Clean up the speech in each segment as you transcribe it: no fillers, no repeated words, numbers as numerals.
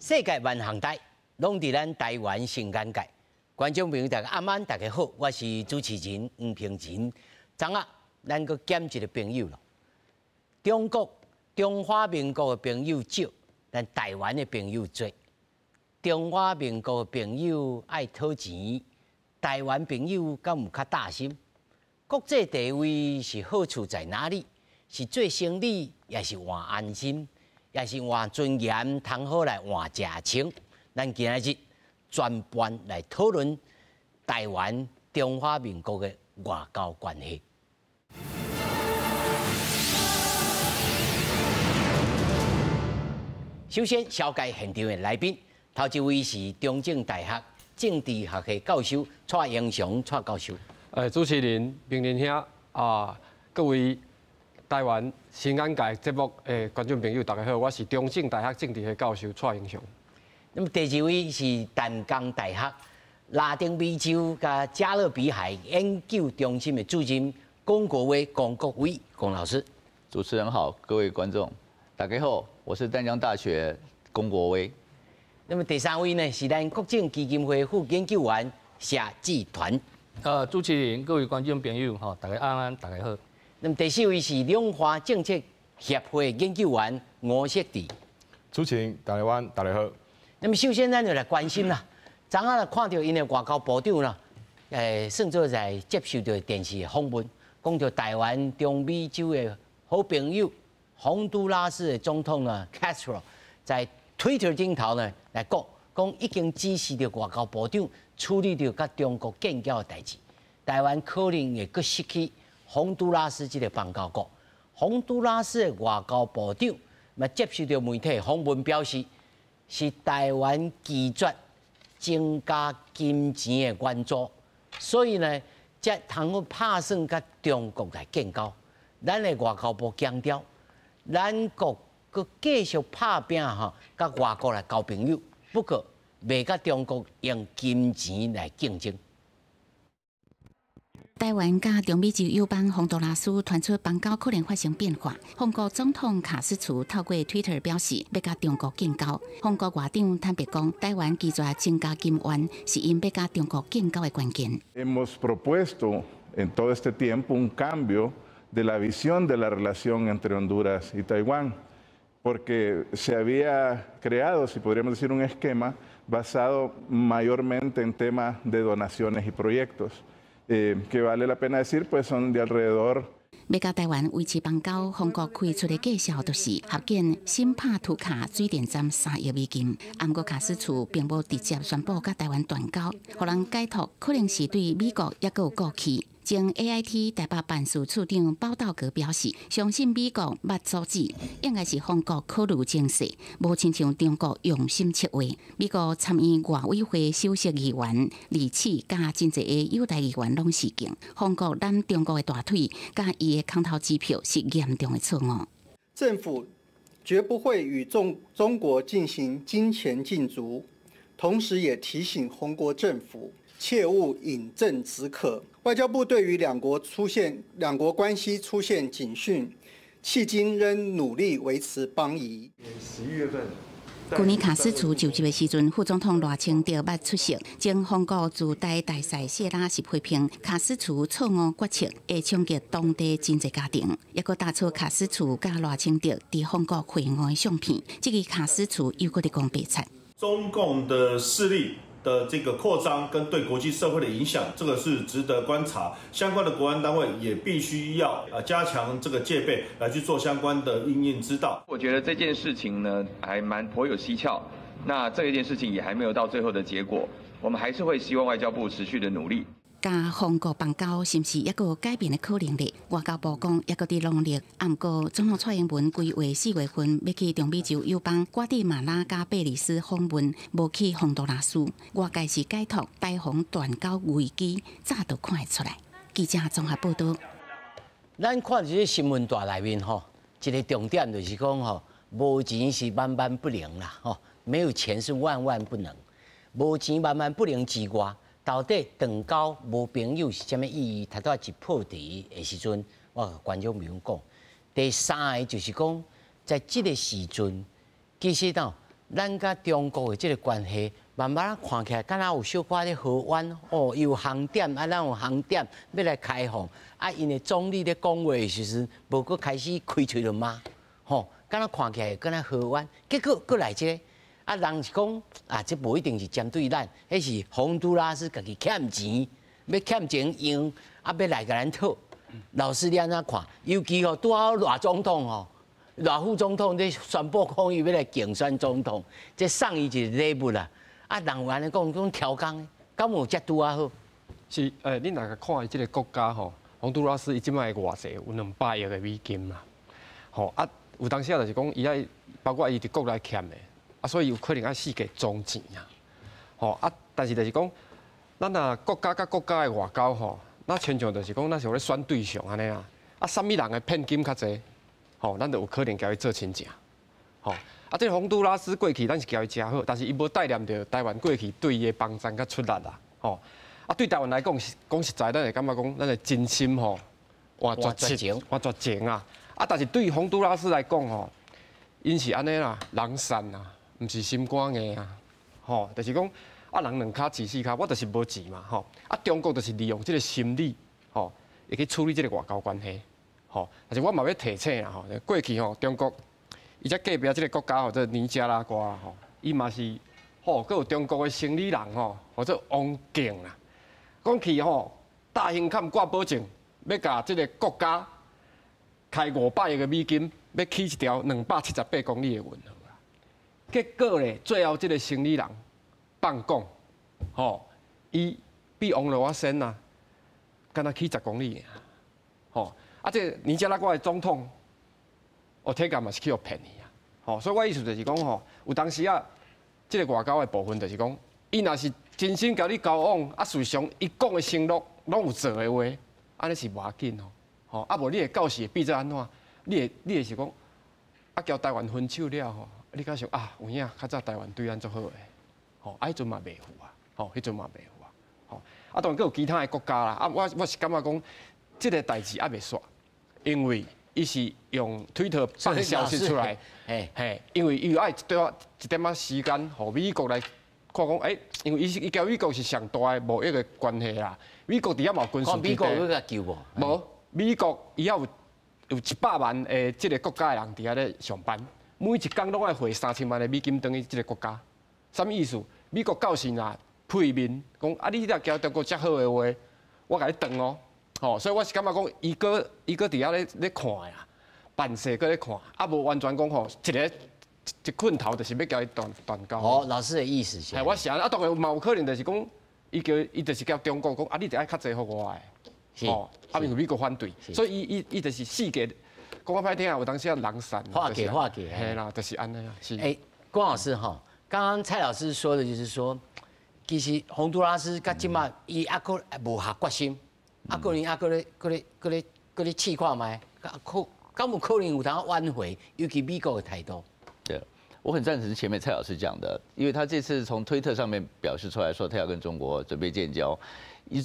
世界萬項代，攏佇咱台灣新眼界。觀眾朋友大家晚安，大家好，我是主持人黃平仁。昨仔咱閣減一個朋友咯。中國中華民國的朋友少，咱台灣的朋友濟。中華民國的朋友愛討錢，台灣朋友敢有較擔心？國際地位是好處在哪裡？是做生理，抑是換安心，抑是換尊嚴，通好來換食穿？咱今仔日專班來討論台灣中華民國的外交關係。首先，紹介現場的來賓，頭一位是中正大學政治學系教授蔡英祥蔡教授。主持人明仁兄啊，各位台灣新眼界節目的觀眾朋友，大家好，我是中正大學政治系教授蔡英祥。那麼第二位是淡江大學拉丁美洲佮加勒比海研究中心的主任龔國威龔國威龔老師。主持人好，各位觀眾大家好，我是淡江大學龔國威。那麼第三位呢是咱國政基金會副研究員謝志團。主持人，各位觀眾朋友，吼，大家晚安，大家好。那麼第四位是兩岸政策協會研究員吳錫志。主持人，大家晚，大家好。那麼首先，咱就來關心啦。昨昏看著𪜶的外交部長啦，算做在接受著電視的訪問，講著台灣中美洲的好朋友洪都拉斯的總統呢，Castro 在 Twitter 頂頭呢來講，講已經指示著外交部長處理著佮中國建交的代誌，台灣可能會閣失去洪都拉斯這個邦交國。洪都拉斯的外交部長嘛接受著媒體訪問表示，是台灣拒絕增加金錢的援助，所以呢，才通好拍算佮中國來建交。咱的外交部強調，咱國閣繼續拍拚吼，佮外國來交朋友，不過袂佮中國用金錢來競爭。台灣佮中美洲友邦洪都拉斯傳出邦交可能發生變化。洪國總統卡斯楚透過 Twitter 表示，欲佮中國建交。洪國外長坦白講，台灣拒絕增加金援，是𪜶欲佮中國建交的關鍵。 Hemos propuesto en todo este tiempo un cambio de la visión de la relación entre Honduras y Taiwán, porque se había creado, si podríamos decir, un esquema basado mayormente en temas de donaciones y proyectos. Que vale la pena decir, pues son de alrededor. 欲佮台灣維持邦交，洪國開出的價數就是合建新帕圖卡水電站3億美金。毋過卡斯楚並無直接宣布佮台灣斷交，予人解讀可能是對美國猶閣有顧忌。前 AIT 台北辦事處長包道格表示，相信美國捌阻止，應該是洪國考慮精細，無親像中國用心策劃。美國參院外委會首席議員李啟佮真濟个友台議員攏示警，洪國攬中國的大腿，佮伊的空頭支票是嚴重的錯誤。政府絕不會與中國進行金錢競逐，同時也提醒洪國政府切勿飲鴆止渴。外交部對於兩國關係出現警訊，迄今仍努力維持邦誼。11月份，去年卡斯楚就職的時陣，副總統賴清德捌出席，前洪國駐台大使謝拉是批評卡斯楚錯誤決策會衝擊當地真濟家庭，猶閣打出卡斯楚佮賴清德佇洪國會晤的相片，這個卡斯楚又閣佇講白賊。中共的勢力的這個擴張跟對國際社會的影響，這個是值得觀察。相關的國安單位也必須要加強這個戒備，來去做相關的因應之道。我覺得這件事情呢，還蠻頗有蹊蹺。那這一件事情也還沒有到最後的結果，我們還是會希望外交部持續的努力。佮洪國邦交是毋是猶閣有改變的可能咧？外交部講猶閣佇努力。毋過總統蔡英文規劃4月份欲去中美洲友邦瓜地馬拉佮貝里斯訪問，無去洪都拉斯。外界是解讀台洪斷交危機，早就看會出來。記者綜合報道。咱看這個新聞帶內面吼，一個重點就是講吼，無錢是萬萬不能啦，吼，沒有錢是萬萬不能。無錢萬萬不能之外，到底斷交無朋友是啥物意義？頭拄仔一破題的時陣，我共觀眾朋友講，第三個就是講，在這個時陣，其實吶，咱佮中國的這个關係，慢慢看起來，敢若有小可咧和緩哦，有航點啊，咱有航點欲來開放啊，𪜶的總理咧講話的時陣，無閣開始開喙就罵，吼，敢若看起來敢若和緩，結果閣來這个，啊，人是講啊，這無一定是針對咱，彼是洪都拉斯家己欠錢，欲欠錢用，啊，欲來共咱討。老師你按怎看？尤其吼，拄好賴總統吼。賴副總統咧宣布講，伊欲來競選總統，這送伊一个禮物啦。啊，人有按呢講，講超工，敢有遮拄仔好？是，你若看伊這个國家吼，洪都拉斯伊這擺的外債有200億的美金啦，吼啊，有當時啊就是講伊愛包括伊佇國內欠的，啊，所以有可能愛四界裝錢啊，吼啊，但是就是講，咱若國家佮國家的外交吼，那親像就是講，咱是咧選對象按呢啊，啊，啥物人的騙金較濟？吼，咱就有可能共伊做親情。吼，啊，這个洪都拉斯過去咱是共伊誠好，但是伊無帶念著台灣過去對伊的幫贊佮出力啦。吼，啊，對台灣來講，講實在，咱會感覺講，咱的真心吼，換絕情，換絕情啊！啊，但是對洪都拉斯來講吼，𪜶是按呢啦，人善啊，毋是心肝硬啊。吼，就是講啊，人兩跤飼四跤，我就是無錢嘛。吼，啊，中國就是利用這个心理，吼，會去處理這个外交關係。吼，但是我嘛欲提醒啦吼，過去吼，中國伊遮隔壁這个國家吼，這尼加拉瓜吼，伊嘛是吼，閣有中國的生理人吼，號做王敬啦，講去吼，大興坎掛保證，欲共這个國家開500億的美金，欲起一條278公里的運河啦。結果咧，最後這个生理人放講，吼，伊比王羅先啊，敢若起10公里爾，吼。啊，這个尼加拉瓜的總統，哦，體感嘛是去予騙去啊，吼，所以我意思就是講吼，有當時啊，這个外交的部分就是講，伊若是真心共你交往，啊，事實上伊講的承諾攏有做的話，按呢是無要緊哦，吼，啊無你會到時會變做按怎？你會是講，啊，共台灣分手了吼，你敢想啊，有影較早台灣對咱足好的，吼，啊，彼陣嘛袂赴啊，吼，彼陣嘛袂赴啊，吼，啊，當然閣有其他的國家啦，啊，我是感覺講，這个代誌猶未煞。因為伊是用推特放消息出來，嘿，因為伊愛一點仔時間，予美國來看講，欸，因為伊是伊佮美國是上大的貿易的關係啦。美國佇遐嘛有軍事基地。美國有共救無？無，美國伊遐有100萬的這个國家的人佇遐咧上班，每一工攏愛匯3000萬的美金轉去這个國家。啥物意思？美國到時若配面講啊，你若共中國遮好的話，我共你斷哦。吼，所以我是感覺講，伊閣伊閣佇遐咧看啊，辦事閣咧看，啊無完全講吼，一个一棍頭就是欲共伊斷斷交。哦，老師的意思是。係，我是按呢，啊，當然嘛有可能就是講，伊叫伊就是共中國講，啊，你著愛較濟予我的，吼，啊，因為美國反對，所以伊伊伊就是四界講較歹聽啊，有當時啊人善。化解化解。嘿啦，就是按呢啊。是。欸，郭老師哈，剛剛蔡老師說的就是說，其實洪都拉斯佮這馬伊猶閣無下決心。啊，可能猶閣咧、閣咧、閣咧、閣咧試看覓，可敢有可能有通挽回？尤其美國的態度。對，我很贊成前面蔡老師講的，因為他這次從推特上面表示出來說，他要跟中國準備建交。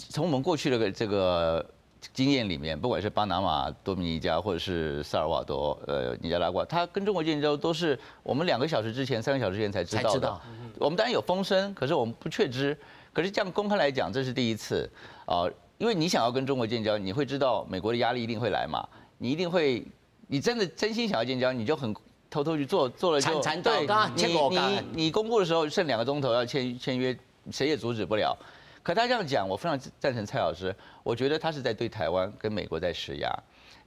從我們過去的這個經驗裡面，不管是巴拿馬、多米尼加，或者是薩爾瓦多、尼加拉瓜，他跟中國建交都是我們2個小時之前、3個小時之前才知道的。我們當然有風聲，可是我們不確知。可是這樣公開來講，這是第一次啊。因為你想要跟中國建交，你會知道美國的壓力一定會來嘛，你一定會，你真的真心想要建交，你就很偷偷去做，做了就對，你公布的時候剩2個鐘頭要簽約，誰也阻止不了。可他這樣講，我非常贊成蔡老師，我覺得他是在對台灣跟美國在施壓，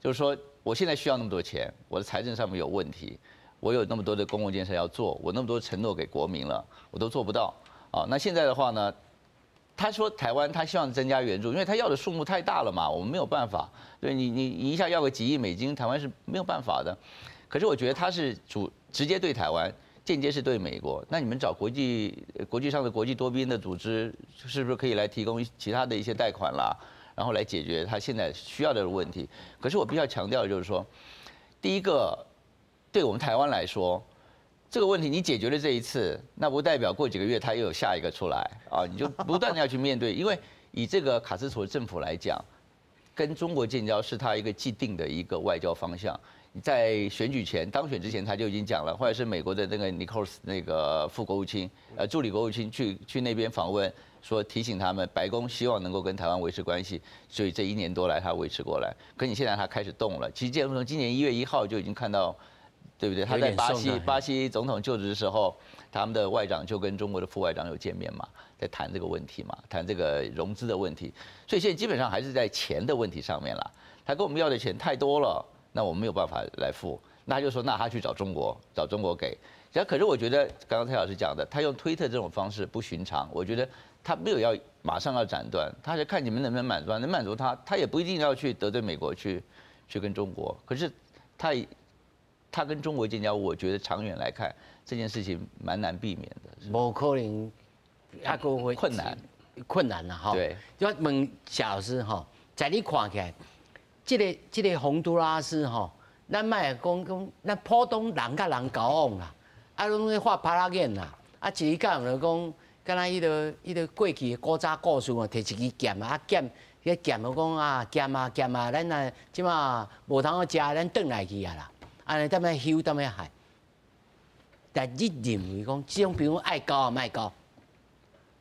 就是說我現在需要那麼多錢，我的財政上面有問題，我有那麼多的公共建設要做，我那麼多承諾給國民了，我都做不到。啊，那現在的話呢？他說台灣他希望增加援助，因為他要的數目太大了嘛，我們沒有辦法。對你一下要個幾億美金，台灣是沒有辦法的。可是我覺得他是主直接對台灣，間接是對美國。那你們找國際上的國際多邊的組織，是不是可以來提供其他的一些貸款啦，然後來解決他現在需要的問題？可是我必須要強調的就是說，第一個，對我們台灣來說，這個問題你解決了這一次，那不代表過幾個月他又有下一個出來啊！你就不斷的要去面對，因為以這個卡斯楚政府來講，跟中國建交是他一個既定的一個外交方向。在选举前当选之前他就已经讲了，后来是美国的那个尼科尔斯那个副国务卿，助理国务卿去那边访问，说提醒他们，白宫希望能够跟台湾维持关系，所以这一年多来他维持过来。可你现在他开始动了，其实从今年1月1号就已经看到，对不对？他在巴西总统就职的时候，他们的外长就跟中国的副外长有见面嘛，在谈这个问题嘛，谈这个融资的问题。所以现在基本上还是在钱的问题上面了。他跟我们要的钱太多了，那我们没有办法来付。那他就说，那他去找中国，找中国给。可是我觉得刚刚蔡老师讲的，他用推特这种方式不寻常。我觉得他没有要马上要斩断，他是看你们能不能满足，能满足他，他也不一定要去得罪美国，去跟中国。可是他跟中国建交，我觉得长远来看这件事情蛮难避免的。無可能，抑閣會困難，困難啦，吼。對。我問謝老師吼，在你看起來，這個洪都拉斯吼，咱莫講講，咱普通人佮人交往啦，啊，攏咧畫拋仔眼啦，啊，一日就講，敢若彼個過去的古早故事哦，提一支劍啊，劍，彼劍就講啊，劍啊劍啊，咱啊這馬無通好食，咱轉來去啊啦。按呢踮遐休，踮遐害。但你認為講，這種朋友愛交啊，莫交？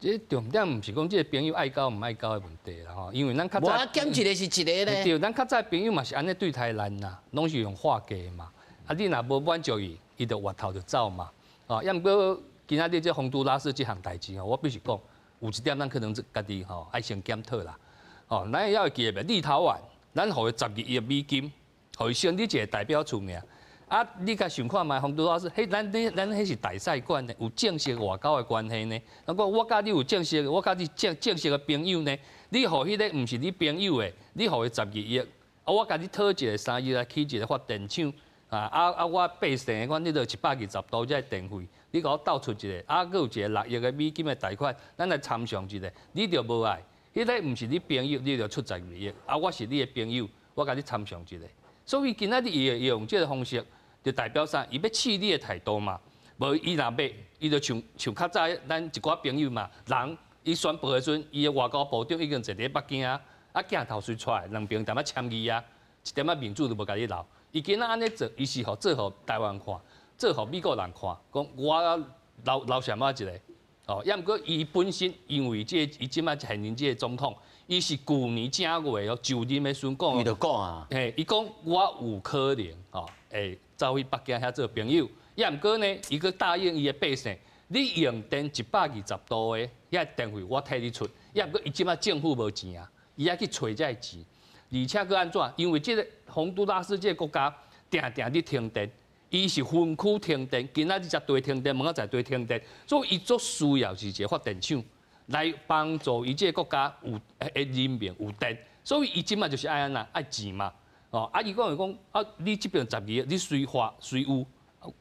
這重點毋是講這个朋友愛交毋愛交的問題啦吼，因為咱較早減一個是一個咧。對，咱較早朋友嘛是按呢對待咱啦，攏是用話價嘛。啊，你若無滿足伊，伊就越頭就走嘛。哦，抑毋過今仔日這洪都拉斯這項代誌吼，我必須講，有一點咱可能家己吼愛先檢討啦。哦，咱也會記得袂？立陶宛，咱予伊12億美金，予伊成立一個代表處爾。啊，你共想看覓，洪都拉斯，彼咱你咱彼是大使館呢，有正式外交的關係呢。如果我佮你有正式，我佮你正式的朋友呢，你予彼个毋是你朋友的，你予伊12億，啊，我共你討一个3億來起一个發電廠，啊，我百姓阮彼落120度這个電費，你共我鬥出一个，啊，閣有一个6億的美金的貸款，咱來參詳一下，你就無愛，彼个毋是你朋友，你就出12億，啊，我是你的朋友，我共你參詳一下。所以今仔日伊會用這个方式，就代表啥？伊欲試你的態度嘛。無伊若欲，伊就像較早咱一寡朋友嘛，人伊宣布的時陣，伊的外交部長已經坐佇北京啊，啊鏡頭隨出來，兩邊踮仔簽字啊，一點仔面子都無共你留。伊今仔按呢做，伊是予做予台灣看，做予美國人看，講我留啥物一个。哦，抑毋過伊本身因為這個伊這擺現任這个總統，伊是舊年正月哦就任的時陣講，伊就講啊，嘿，伊講我有可能吼會走去北京遐做朋友，抑毋過呢，伊閣答應伊的百姓，你用電120度的遐電費我替你出，抑毋過伊這擺政府無錢啊，伊愛去揣這个錢，而且閣按怎？因為這个洪都拉斯這个國家定定佇停電。伊是分區停電，今仔日才對停電，明仔載對停電，所以伊足需要是一个發電廠來幫助伊這个國家有的人民有電，所以伊這擺就是愛按怎愛錢嘛，哦，啊伊講就講啊，你這邊12億，你隨發隨有，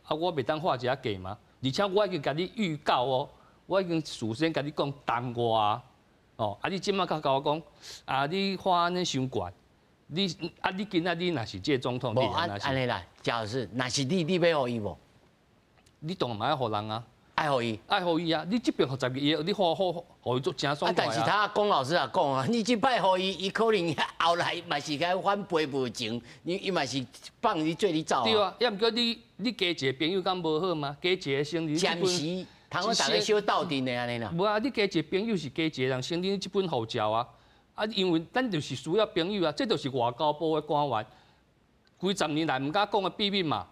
啊我袂當畫一下價嗎？而且我已經共你預告哦，我已經事先共你講重我啊，哦，啊你這擺閣共我講，啊你花按呢傷懸。你啊！你今仔你若是這个總統，無按按呢啦，賈老師，若是你，你欲予伊無？你當然嘛愛予人啊，愛予伊，愛予伊啊！你這邊予12億，你好好予伊做誠爽快啊！但是他龔老師也講啊，你這擺予伊，伊可能後來嘛是共反背無情，你伊嘛是放你做你走啊。對啊，抑毋過你加一个朋友敢無好嗎？加一个承認暫時，通講逐家小鬥陣的按呢啦。無啊，你加一个朋友是加一个人承認這本護照啊。啊，因為咱就是需要朋友啊，這就是外交部的官員，幾十年來毋敢講的秘密嘛。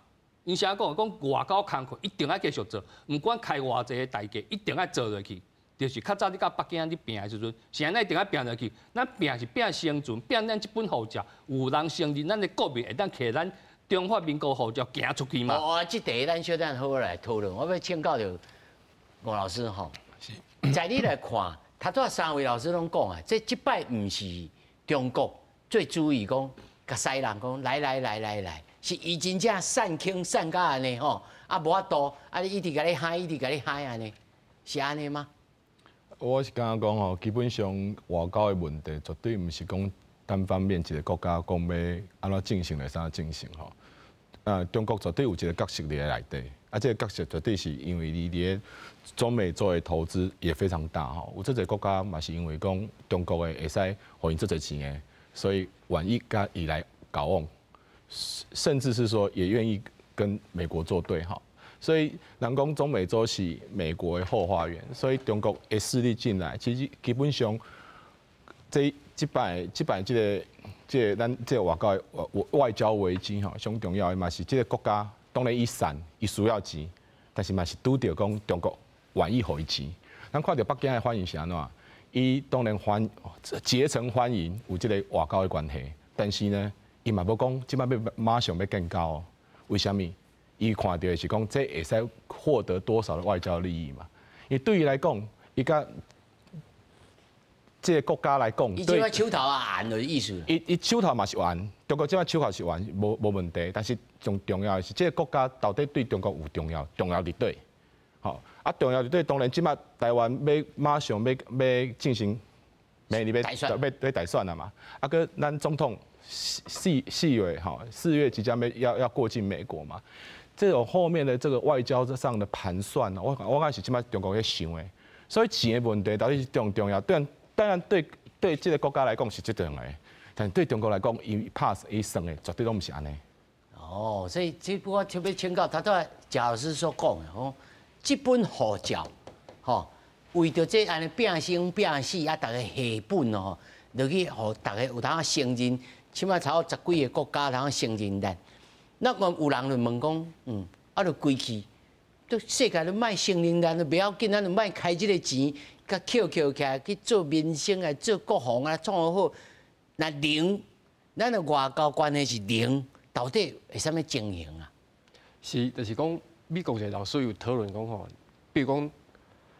𪜶啥講？講外交工課一定愛繼續做，毋管開偌濟个代價，一定愛做落去。就是較早你佮北京咧拚的時陣，是按呢一定愛拚落去。咱拚是拚生存，拚咱這本護照，有人承認咱的國民會當摕咱中華民國護照行出去嘛。哦，這題咱小等好好來討論。我欲請教著吳老師吼，在你來看。頭拄仔三位老師攏講啊，這擺毋是中國最注意講，共西人講來來來來來，是伊真正散傾散甲按呢吼，啊無法度，啊一直共你害，一直共你害按呢，是按呢嗎？我是感覺講吼，基本上外交的問題絕對毋是講單方面一个國家講欲按怎進行來啥進行吼。中國絕對有一个角色佇咧內底，啊，這个角色絕對是因為伊佇咧中美做的投資也非常大吼，有足濟國家嘛是因為講中國的會使予𪜶足濟錢的，所以願意佮伊來交往。甚至是说也愿意跟美国作对哈。所以，人讲中美洲是美国的后花园，所以中国的势力进来，其实基本上这摆这个咱这个外交外外交危机吼，上重要的嘛是这个国家当然伊散伊需要钱，但是嘛是拄著讲中国愿意予伊钱。咱看著北京的反应是按怎？伊当然欢竭诚欢迎有这个外交的关系，但是呢，伊嘛无讲这摆欲马上欲建交哦。为啥物？伊看著的是讲，这会使获得多少的外交利益嘛？因为对伊来讲，伊佮这个国家来讲，伊这摆手头啊按的意思。伊手头嘛是按，中国这摆手头是按，无问题。但是上重要的是，这个国家到底对中国有重要，重要伫佗？吼啊，重要伫佗？当然，这摆台湾欲马上欲欲进行，明年欲欲欲大选了嘛？啊，阁咱总统四月吼，4月即将欲要过境美国嘛？这种后面的这个外交上的盘算，我感觉是这摆中国咧想的，所以钱的问题到底是重毋重要？对，当然对这个国家来讲是最重要的，但对中国来讲，伊拍伊算的绝对拢毋是按呢。哦，所以这我特别请教头拄贾老师所讲的吼，这本护照，吼，为著这按呢拚生拚死啊，逐家下本哦，落去予逐家有通承认，起码超过十几个国家通承认咱。那么有人就问讲，啊，就规气，都世界都莫承认咱，都袂要紧，咱就莫开这个钱，共抾抾起来去做民生啊，做国防啊，创好。若零，咱的外交关系是零，到底会啥物情形啊？是，就是讲美国一个老师有讨论讲吼，比如讲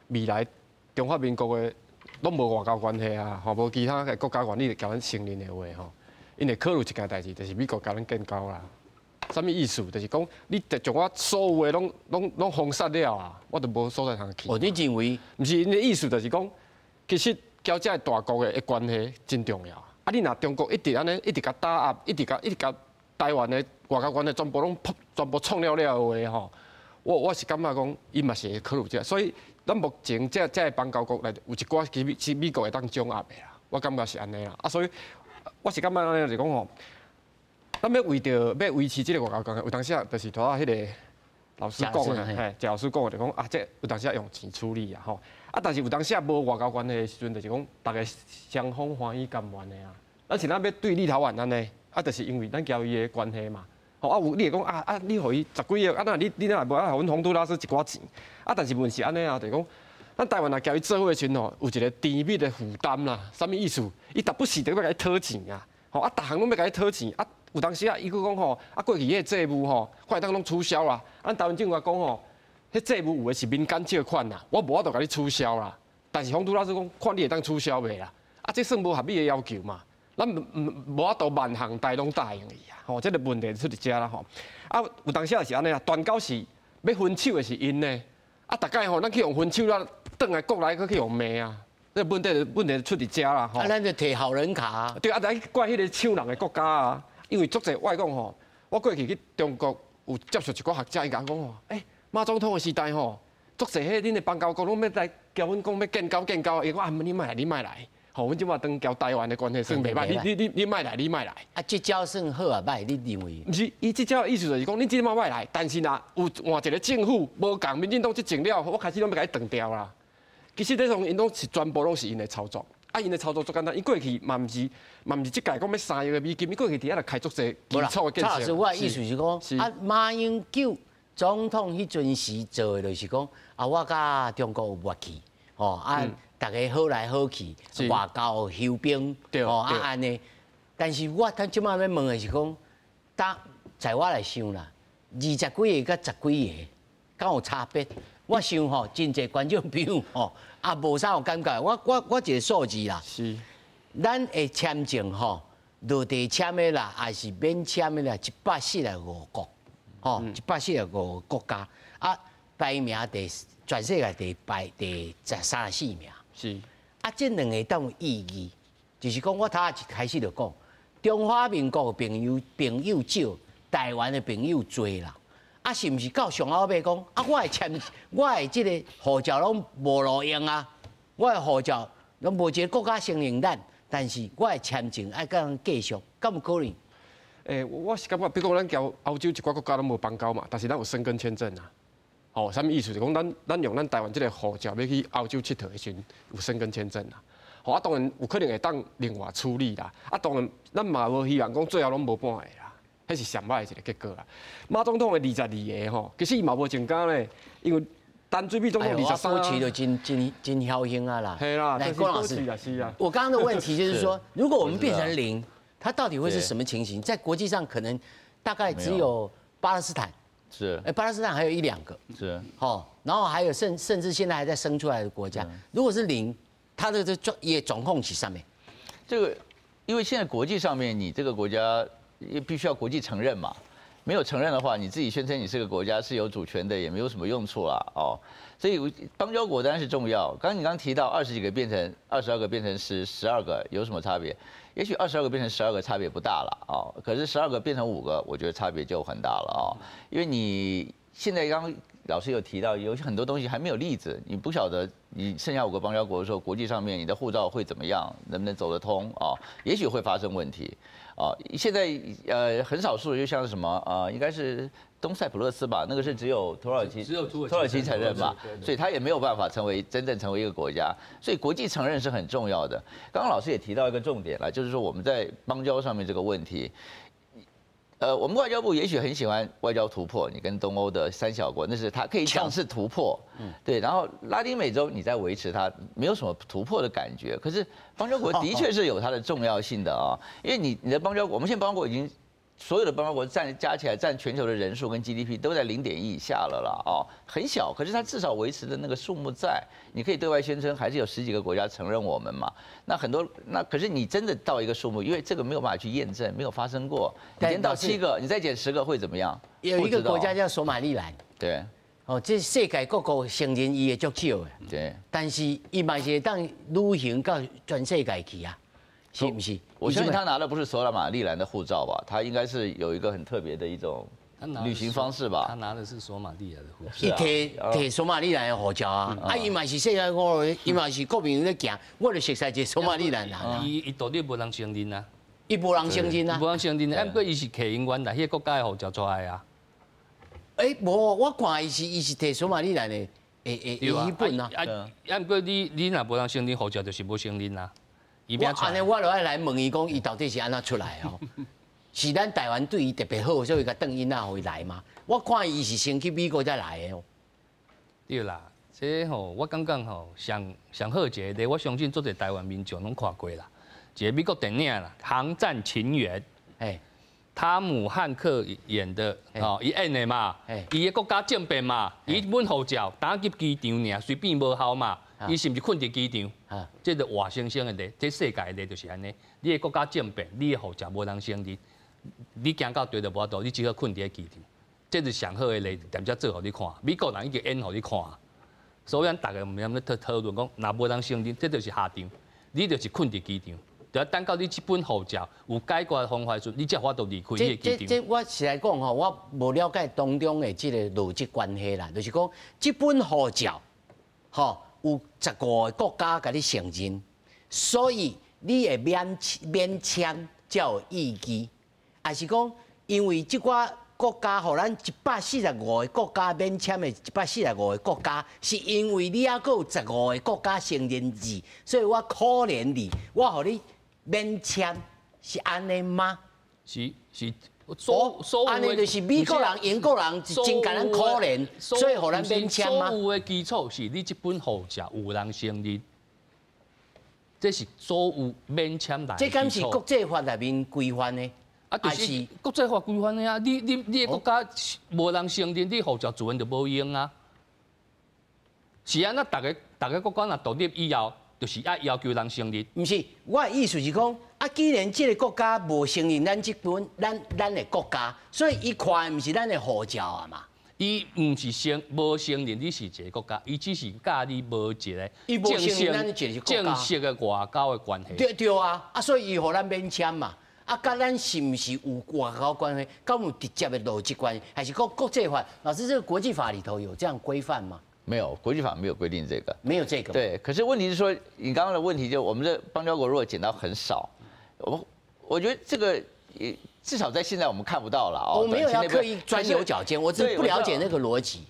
未来中华民国的拢无外交关系啊，吼，无其他的国家愿意共咱承认的话吼，𪜶会考虑一件代志，就是美国共咱建交啦。啥物意思？就是讲，你将我所有的拢封杀了啊，我就无所在通去。哦，你认为？毋是，𪜶的意思就是讲，其实交这大国的关系真重要。啊，你若中国一直按呢，一直共打压，一直共台湾的外交关系全部创了了的话吼，我是感觉讲，伊嘛是会考虑这个。所以，咱目前这个邦交国内有一寡其实是美国会当掌握的啦，我感觉是按呢啦。啊，所以我是感觉按呢，就是讲吼。咱欲为著欲维持这个外交关系，有当时啊，就是拄仔彼个老师讲的，嘿，贾老师讲的就讲啊，这有当时啊用钱处理啊，吼，啊，但是有当时啊无外交关系的时阵，就是讲逐家双方欢喜甘愿的啊。咱是咱欲对立陶宛按呢，啊，就是因为咱交伊的关系嘛，吼啊有你会讲啊啊，你予伊十几亿，啊那你你若无爱予阮洪都拉斯一寡钱，啊，但是问题是按呢啊，就是讲咱台湾若交伊做伙的时阵吼，有一个甜蜜的负担啦，啥物意思？伊逐不时都欲共你讨钱啊，吼啊，逐项拢欲共你讨钱啊。有当时啊，伊阁讲吼，啊过去彼个债务吼，看会当拢取消啦。咱台湾政府讲吼，彼债务有的是民间借款啦，我无法度共你取消啦。但是洪都拉斯讲，看你会当取消袂啦？啊，这算无合理的要求嘛？咱毋无法度万项代拢答应伊啊。吼，这个问题出伫遮啦吼。啊，有当时也是按呢啊，断交是欲分手的是𪜶呢。啊，逐摆吼，咱去予分手了，转来国内阁去予骂啊。这问题出伫遮啦吼。啊，咱就提好人卡啊。对啊，来怪彼个抢人的国家啊。因为足济我讲吼，我过去去中国有接触一寡学者，伊共我讲吼，欸，马总统的时代吼，足济彼恁的邦交国拢欲来交阮讲欲建交建交，伊讲啊，你莫来，你莫来，吼，阮这摆当交台湾的关系算袂歹，你莫来，你莫来。啊，这招算好抑歹？你认为？毋是，伊这招的意思就是讲，恁这摆莫来，但是若有换一个政府，无仝民进党执政了，我开始拢欲共你断掉啦。其实这种𪜶拢是全部拢是𪜶的操作。啊，𪜶的操作足简单，伊过去嘛毋是这届讲欲3亿的美金，伊过去伫遐来开足济基础的建设。蔡老师，我的意思是讲，啊，马英九总统彼阵时做的就是讲，啊，我佮中国有默契，吼，啊，逐家好来好去，外交休兵，吼，啊，按呢。但是我他这摆欲问的是讲，当在我来想啦，二十几个佮十几个，敢有差别？我想吼，真济观众朋友吼，也无啥有感觉。我一个数字啦，咱的签证吼，落地签的啦，抑是免签的啦，145国，吼，145个国家，啊，排名第全世界第排第34名。啊，这两个当有意义，就是讲我头仔一开始就讲，中华民国的朋友少，台湾的朋友济啦。啊，是毋是到上后尾讲啊？我的签，我的这个护照拢无路用啊！我的护照拢无一个国家承认咱，但是我的签证爱佮人继续，敢有可能？我是感覺，比如講咱交歐洲一寡國家攏無邦交嘛，但是咱有申根簽證啊。吼，啥物意思？就講咱用咱台灣這個護照欲去歐洲𨑨迌的時陣，有申根簽證啊。吼，啊，當然有可能會當另外處理啦。啊，當然咱嘛無希望講最後攏無半個啦，彼是上歹的一個結果啦。馬總統的22個吼，其實伊嘛無增加咧，因為陳水扁總統23。保持就真真真僥倖啊啦。係啦，來，郭老師，是啊。我剛剛的問題就是說，如果我們變成零，它到底會是什麼情形？在國際上可能大概只有巴勒斯坦。是。哎，巴勒斯坦還有一兩個。哦，然後還有甚至現在還在生出來的國家，如果是零，它的這總也總控起上面。這個，因為現在國際上面，你這個國家也必須要國際承認嘛。沒有承認的話，你自己宣稱你是個國家是有主權的，也沒有什麼用處了哦。所以邦交國當然是重要。剛剛你剛提到20幾個變成22個變成12個，有什麼差別？也許22個變成十二個差別不大了哦。可是十二個變成5個，我覺得差別就很大了哦。因為你現在剛剛老師有提到，有很多東西還沒有例子，你不曉得你剩下5個邦交國的時候，國際上面你的護照會怎麼樣，能不能走得通啊？也許會發生問題。啊，現在很少數，就像是什麼啊，應該是東塞浦路斯吧，那個是只有土耳其，只有土耳其承認嘛，所以他也沒有辦法成為真正成為一個國家，所以國際承認是很重要的。剛剛老師也提到一個重點了，就是說我們在邦交上面這個問題，我們外交部也許很喜歡外交突破，你跟東歐的三小國，那是他可以講是突破，對，然後拉丁美洲你在維持它，沒有什麼突破的感覺。可是邦交國的確是有它的重要性的啊，因為你的邦交國，我們現在邦交國已經所有的邦交國佔加起來佔全球的人數跟 GDP 都在0.1以下了啦，哦，很小，可是它至少維持的那個數目在，你可以對外宣稱還是有十幾個國家承認我們嘛。那很多那可是你真的到一個數目，因為這個沒有辦法去驗證，沒有發生過。你減到7個，你再減10個會怎麼樣？有一個國家叫索馬利蘭，對，哦，這世界各國承認伊的足少的，但是伊嘛是會當旅行到全世界去啊。是不是？我相信他拿的不是索馬利蘭的護照吧？他應該是有一個很特別的一種旅行方式吧？他拿的是索馬利蘭的護照。伊提索馬利蘭的護照啊！啊，伊嘛是世界各，伊嘛是國民咧行，我就熟悉一個索馬利蘭人。伊獨立無人承認啊！伊無人承認啊！無人承認，啊，毋過伊是提𪜶原來彼個國家的護照出來啊。欸，無，我看伊是提索馬利蘭的，彼本啊。啊，啊，毋過你若無人承認護照，就是無承認啊。我按呢，我就愛來問伊講，伊到底是按怎出來哦？是咱台灣對伊特別好，所以共當囡仔予伊來嗎？我看伊是先去美國才來的哦。對啦，這吼我感覺吼上上好一個例，我相信足濟台灣民眾攏看過啦。一個美國電影啦，《航站情緣》，湯姆漢克演的，哦，伊演的嘛，伊的國家政變嘛，伊本護照當入機場爾，隨便無效嘛。伊是毋是睏佇機場？這就活生生的例，這世界的例就是按呢。你的國家政變，你的護照無人承認，你行到地就無法度，你只好睏佇咧機場。這是上好的例，踮遮做予你看。美國人已經演予你看，所以咱逐个毋免咧討論講，若無人承認，這就是下場。你就是睏佇機場，就等到你這本護照有解決方法時，你才有法度離開彼個機場。這我實在講吼，我無了解當中的這個邏輯關係啦，就是講這本護照，吼。有15個國家共你承認，所以你會免簽才有意義，抑是講因為這寡國家予咱145個國家免簽的145個國家，是因為你猶閣有十五個國家承認你，所以我可憐你，我予你免簽，是按呢嗎？是是。所按呢就是美國人、英國人真共咱可憐，所以予咱免簽嗎？所有的基礎是你這本護照有人承認，這是所有免簽來。這敢是國際法內面規範的？啊，就是國際法規範的啊！你的國家無人承認，你護照自然就無用啊。是按怎，逐个國家若獨立以後，就是愛要求人承認。毋是，我的意思是講，啊，既然這個國家無承認咱這本咱的國家，所以伊看的毋是咱的護照啊嘛。伊毋是承無承認你是一個國家，伊只是佮你無一個正式的外交的關係。對對啊，啊，所以伊予咱免簽嘛。啊，佮咱是毋是有外交關係？敢有直接的邏輯關係，還是講國際法？老師，這個國際法裡頭有這樣規範嗎？沒有，國際法沒有規定這個。沒有這個。對，可是問題是說，你剛剛的問題就我們的邦交國如果減到很少，我覺得這個也至少在现在我们看不到了哦。我没有要刻意钻牛角尖，我只是不了解那个逻辑。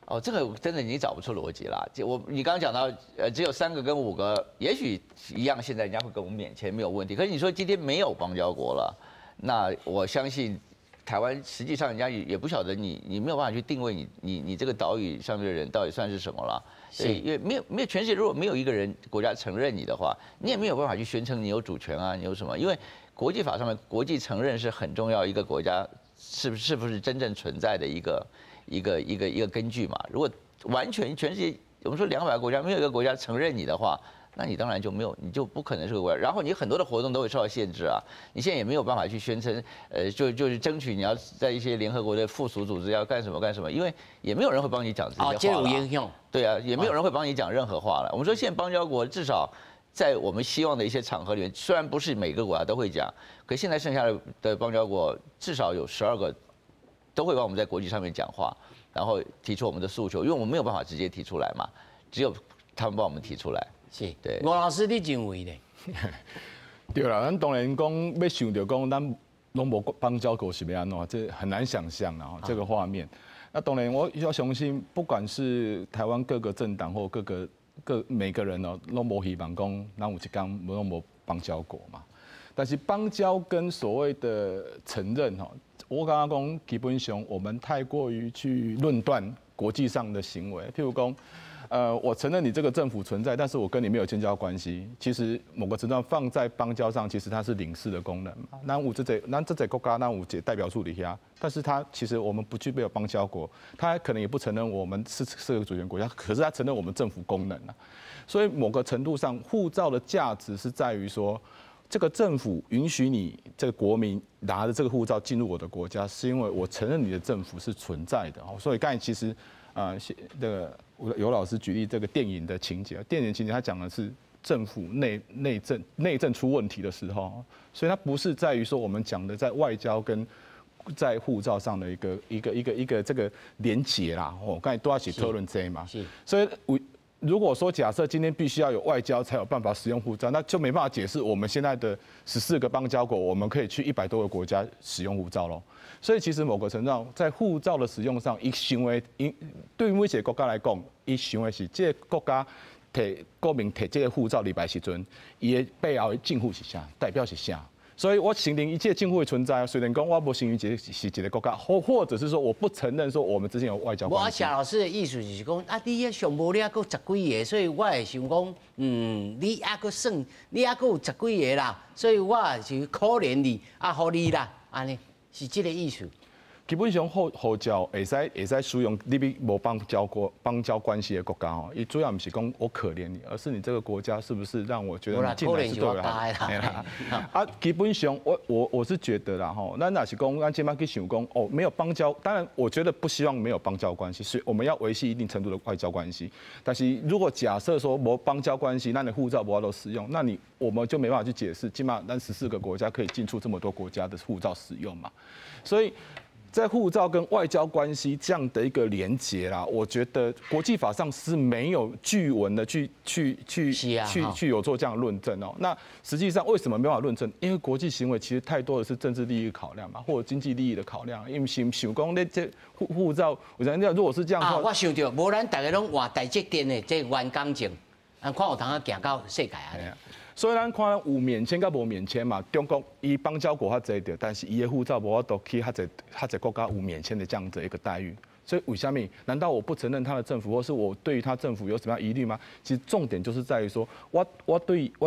哦，这个真的你找不出逻辑啦。就你刚刚讲到，只有三个跟五个，也许一样，现在人家会给我们免签没有问题。可是你说今天没有邦交国了，那我相信台湾实际上人家也不晓得你没有办法去定位你这个岛屿上面的人到底算是什么了。对，因为没有全世界如果没有一个人国家承认你的话，你也没有办法去宣称你有主权啊，你有什么？因为国际法上面国际承认是很重要，一个国家是不是真正存在的一个根据嘛。如果完全全世界我们说200个国家没有一个国家承认你的话，那你当然就没有，你就不可能是个国家。然后你很多的活动都会受到限制啊，你现在也没有办法去宣称，就是争取你要在一些联合国的附属组织要干什么干什么，因为也没有人会帮你讲这些话。哦，这有影响。对啊，也没有人会帮你讲任何话了。我们说现在邦交国至少在我们希望的一些场合里面，虽然不是每个国家都会讲，可现在剩下的邦交国至少有12个都会帮我们在国际上面讲话，然后提出我们的诉求，因为我们没有办法直接提出来嘛，只有他们帮我们提出来。是，对。吴老师，你认为呢？对啦，咱當然講欲想著講，咱攏無邦交國是欲按怎，這很難想象啦，這個畫面。那當然，我要相信，不管是台灣各個政黨或各個各每個人哦，攏無希望講，咱有一天攏無邦交國嘛。但是邦交跟所謂的承認吼，我感覺講基本上我們太過於去論斷國際上的行為，譬如講，我承認你這個政府存在，但是我跟你沒有建交關係。其實某個程度上放在邦交上，其實它是領事的功能嘛。咱有這個，咱這個國家，咱有一個代表處佇遐，但是它其實我們不具備有邦交國，他可能也不承認我們是個主權國家，可是他承認我們政府功能啊。所以某個程度上，護照的價值是在於說，這個政府允許你這個國民拿着這個護照進入我的國家，是因為我承認你的政府是存在的。所以剛才其實啊，這個尤老師舉例這個電影的情節，電影情節他講的是政府內政出問題的時候，所以它不是在於說我們講的在外交跟在護照上的一個這個連結啦。哦，剛才都要是討論這嘛，所以我如果說假設今天必須要有外交才有辦法使用護照，那就沒辦法解釋我們現在的14個邦交國，我們可以去100多個國家使用護照咯。所以其實某個程度上，在護照的使用上，伊想的，伊對於每一個國家來講，伊想的是這個國家提國民提這個護照入來時陣，伊的背後的政府是啥，代表是啥。所以我承認伊這個政府的存在，雖然講我無承認這是一個國家，或者是說我不承認說我們之間有外交關係。我謝老師的意思就是講，啊，你遐上無了閣十幾個，所以我會想講，你猶閣算，你猶閣有十幾個啦，所以我是可憐你，啊，予你啦，按呢是這個意思。基本上護照會使使用入去無邦交國邦交關係的國家吼，伊主要毋是講我可憐你，而是你這個國家是不是讓我覺得你進來是對的。啊，基本上我是覺得啦吼，咱若是講咱這擺去想講哦，沒有邦交，當然我覺得不希望沒有邦交關係，所以我們要維繫一定程度的外交關係。但是如果假設說無邦交關係，那你護照無法度使用，那你我們就沒辦法去解釋，起碼咱14個國家可以進出這麼多國家的護照使用嘛，所以。在護照跟外交關係這樣的一個連結啦，我覺得國際法上是沒有具文的去有做這樣的論證哦。那實際上為什麼沒辦法論證？因為國際行為其實太多的是政治利益考量嘛，或者經濟利益的考量。因為想想講你這護照，我講如果是這樣的話，啊，我想著，無咱逐家攏換台積電的這員工證，咱看有通仔行到世界啊。所以咱看有免簽佮無免簽嘛，中國伊邦交國較濟著，但是伊的護照無法度去較濟較濟國家有免簽的這樣子一個待遇。所以為啥物？難道我不承認他的政府，或是我對於他政府有什麼樣疑慮嗎？其實重點就是在於說，我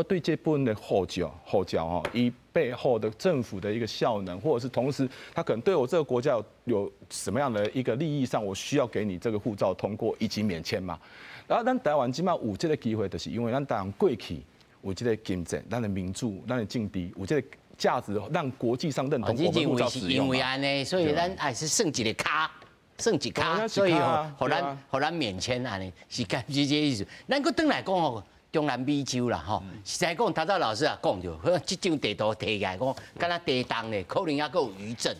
對這本的護照吼，伊背後的政府的一個效能，或者是同時他可能對我這個國家有什麼樣的一個利益上，我需要給你這個護照通過以及免簽嘛。然後咱台灣這擺有這個機會，就是因為咱台灣過去有這個金錢，咱的民主，咱的政治有這個價值，讓國際上認同我們護照使用。因為按呢，所以咱還是算一个跤，算一跤，所以吼，予咱免簽按呢，是敢是這個意思。咱閣轉來講吼，中南美洲啦吼，實在講，頭拄老師也講著，這張地圖提起來講，敢若地動咧，可能猶閣有餘震，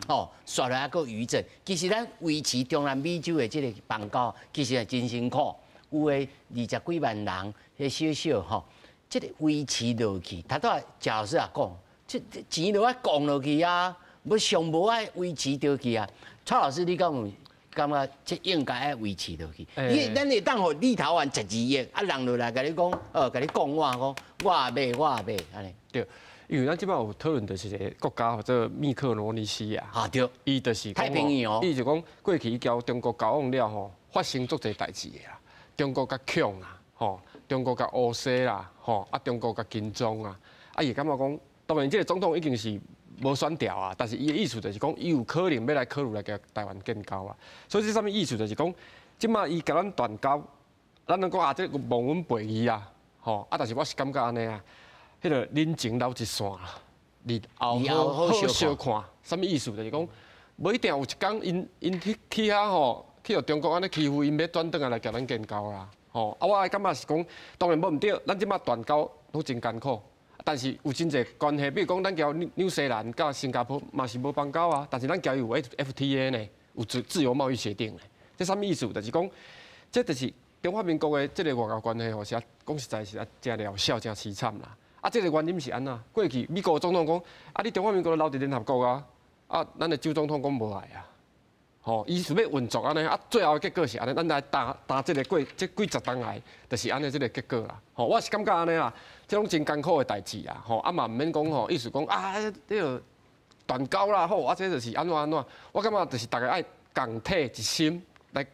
吼，煞來猶閣有餘震。其實咱維持中南美洲的這個邦交，其實也真辛苦，有的20幾萬人，彼小小吼。這個維持落去，頭拄仔謝老師也講，這錢就愛降落去啊，無上無愛維持落去啊。蔡老師，你敢有感覺這應該愛維持落去？你咱會當予立陶宛12億，啊人就來共你講，共你講我講，我也買，我也買，按呢。對，因為咱這擺有討論就是一个國家叫做密克羅尼西亞。啊對，伊就是太平洋。伊就講過去伊交中國交往了吼，發生足濟代誌的啦。中國共強啦，吼，中國共烏西啦，吼，啊中國共金磚啊，啊伊感覺講，當然這个總統已經是無選掉啊，但是伊的意思就是講，伊有可能欲來考慮來共台灣建交啊。所以這啥物意思就是講，這擺伊共咱斷交，咱攏講啊，這忘恩背義啊，吼，啊，但是我是感覺按呢啊，彼个人情留一線啦，日後好好相看，啥物意思？就是講，無一定有一工𪜶𪜶去去遐吼，去予中國按呢欺負，𪜶欲轉轉來來共咱建交啦，吼。啊，我的感覺是講，當然無毋對，咱這擺斷交攏真艱苦。但是有真濟關係，比如講，咱交紐西蘭佮新加坡嘛是無邦交啊，但是咱交伊有 FTA 呢，有自由貿易協定呢。這啥物意思？就是講，這就是中華民國的這个外交關係吼，是啊，講實在是啊，誠渺小，誠淒慘啦。啊，這个原因是按怎？過去美國總統講，啊，你中華民國留佇聯合國啊，啊，咱的周總統講無愛啊，吼，伊是欲運作按呢，啊，最後的結果是按呢，咱來擔擔這个過這幾十冬來，就是按呢這个結果啦。吼，我是感覺按呢啦，這攏真艱苦的代誌啊，吼，啊嘛毋免講吼，意思講啊，這個斷交啦，好，啊，這就是按怎按怎，我感覺就是逐家愛共體一心來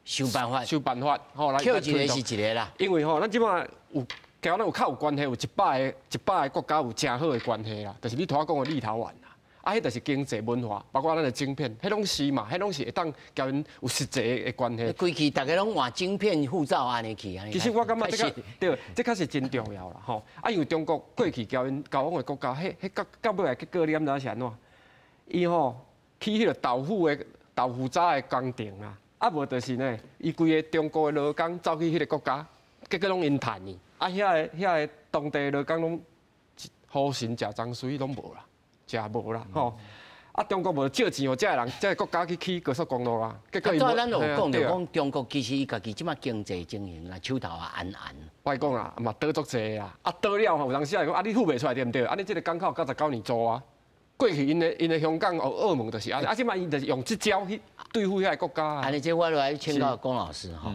想辦法，想辦法，吼，來扣一个是一个啦。因為吼，咱這擺有共咱有較有關係，有100個100個國家有誠好的關係啦，就是你頭仔講的立陶宛啦。啊，彼就是經濟文化，包括咱的晶片，彼攏是嘛，彼攏是會當共𪜶有實際的關係。規氣逐家攏換晶片護照按呢去。其實我感覺這個對，這確實真重要啦，吼。啊，因為中國過去共𪜶交往的國家，彼彼到到尾的結果，你敢知影是按怎？伊吼起彼个豆腐的豆腐渣的工程啦，啊無就是呢，伊規个中國的勞工走去彼个國家，結果攏𪜶趁去，啊，遐个當地的勞工攏予神食髒水攏無啦。食無啦，吼！啊，中國無借錢予這个人，這个國家去起高速公路啦。結果伊咱有講著講，中國其實伊家己這擺經濟情形啦，手頭也絚絚。我講啦，嘛倒足濟啦，啊倒了吼，有當時會講啊，你付袂出來對毋對？啊，你這个港口99年租啊，過去𪜶的香港、澳門就是按呢，啊，這擺𪜶就是用這招去對付遐个國家啊。按呢，這我來請教龔老師吼，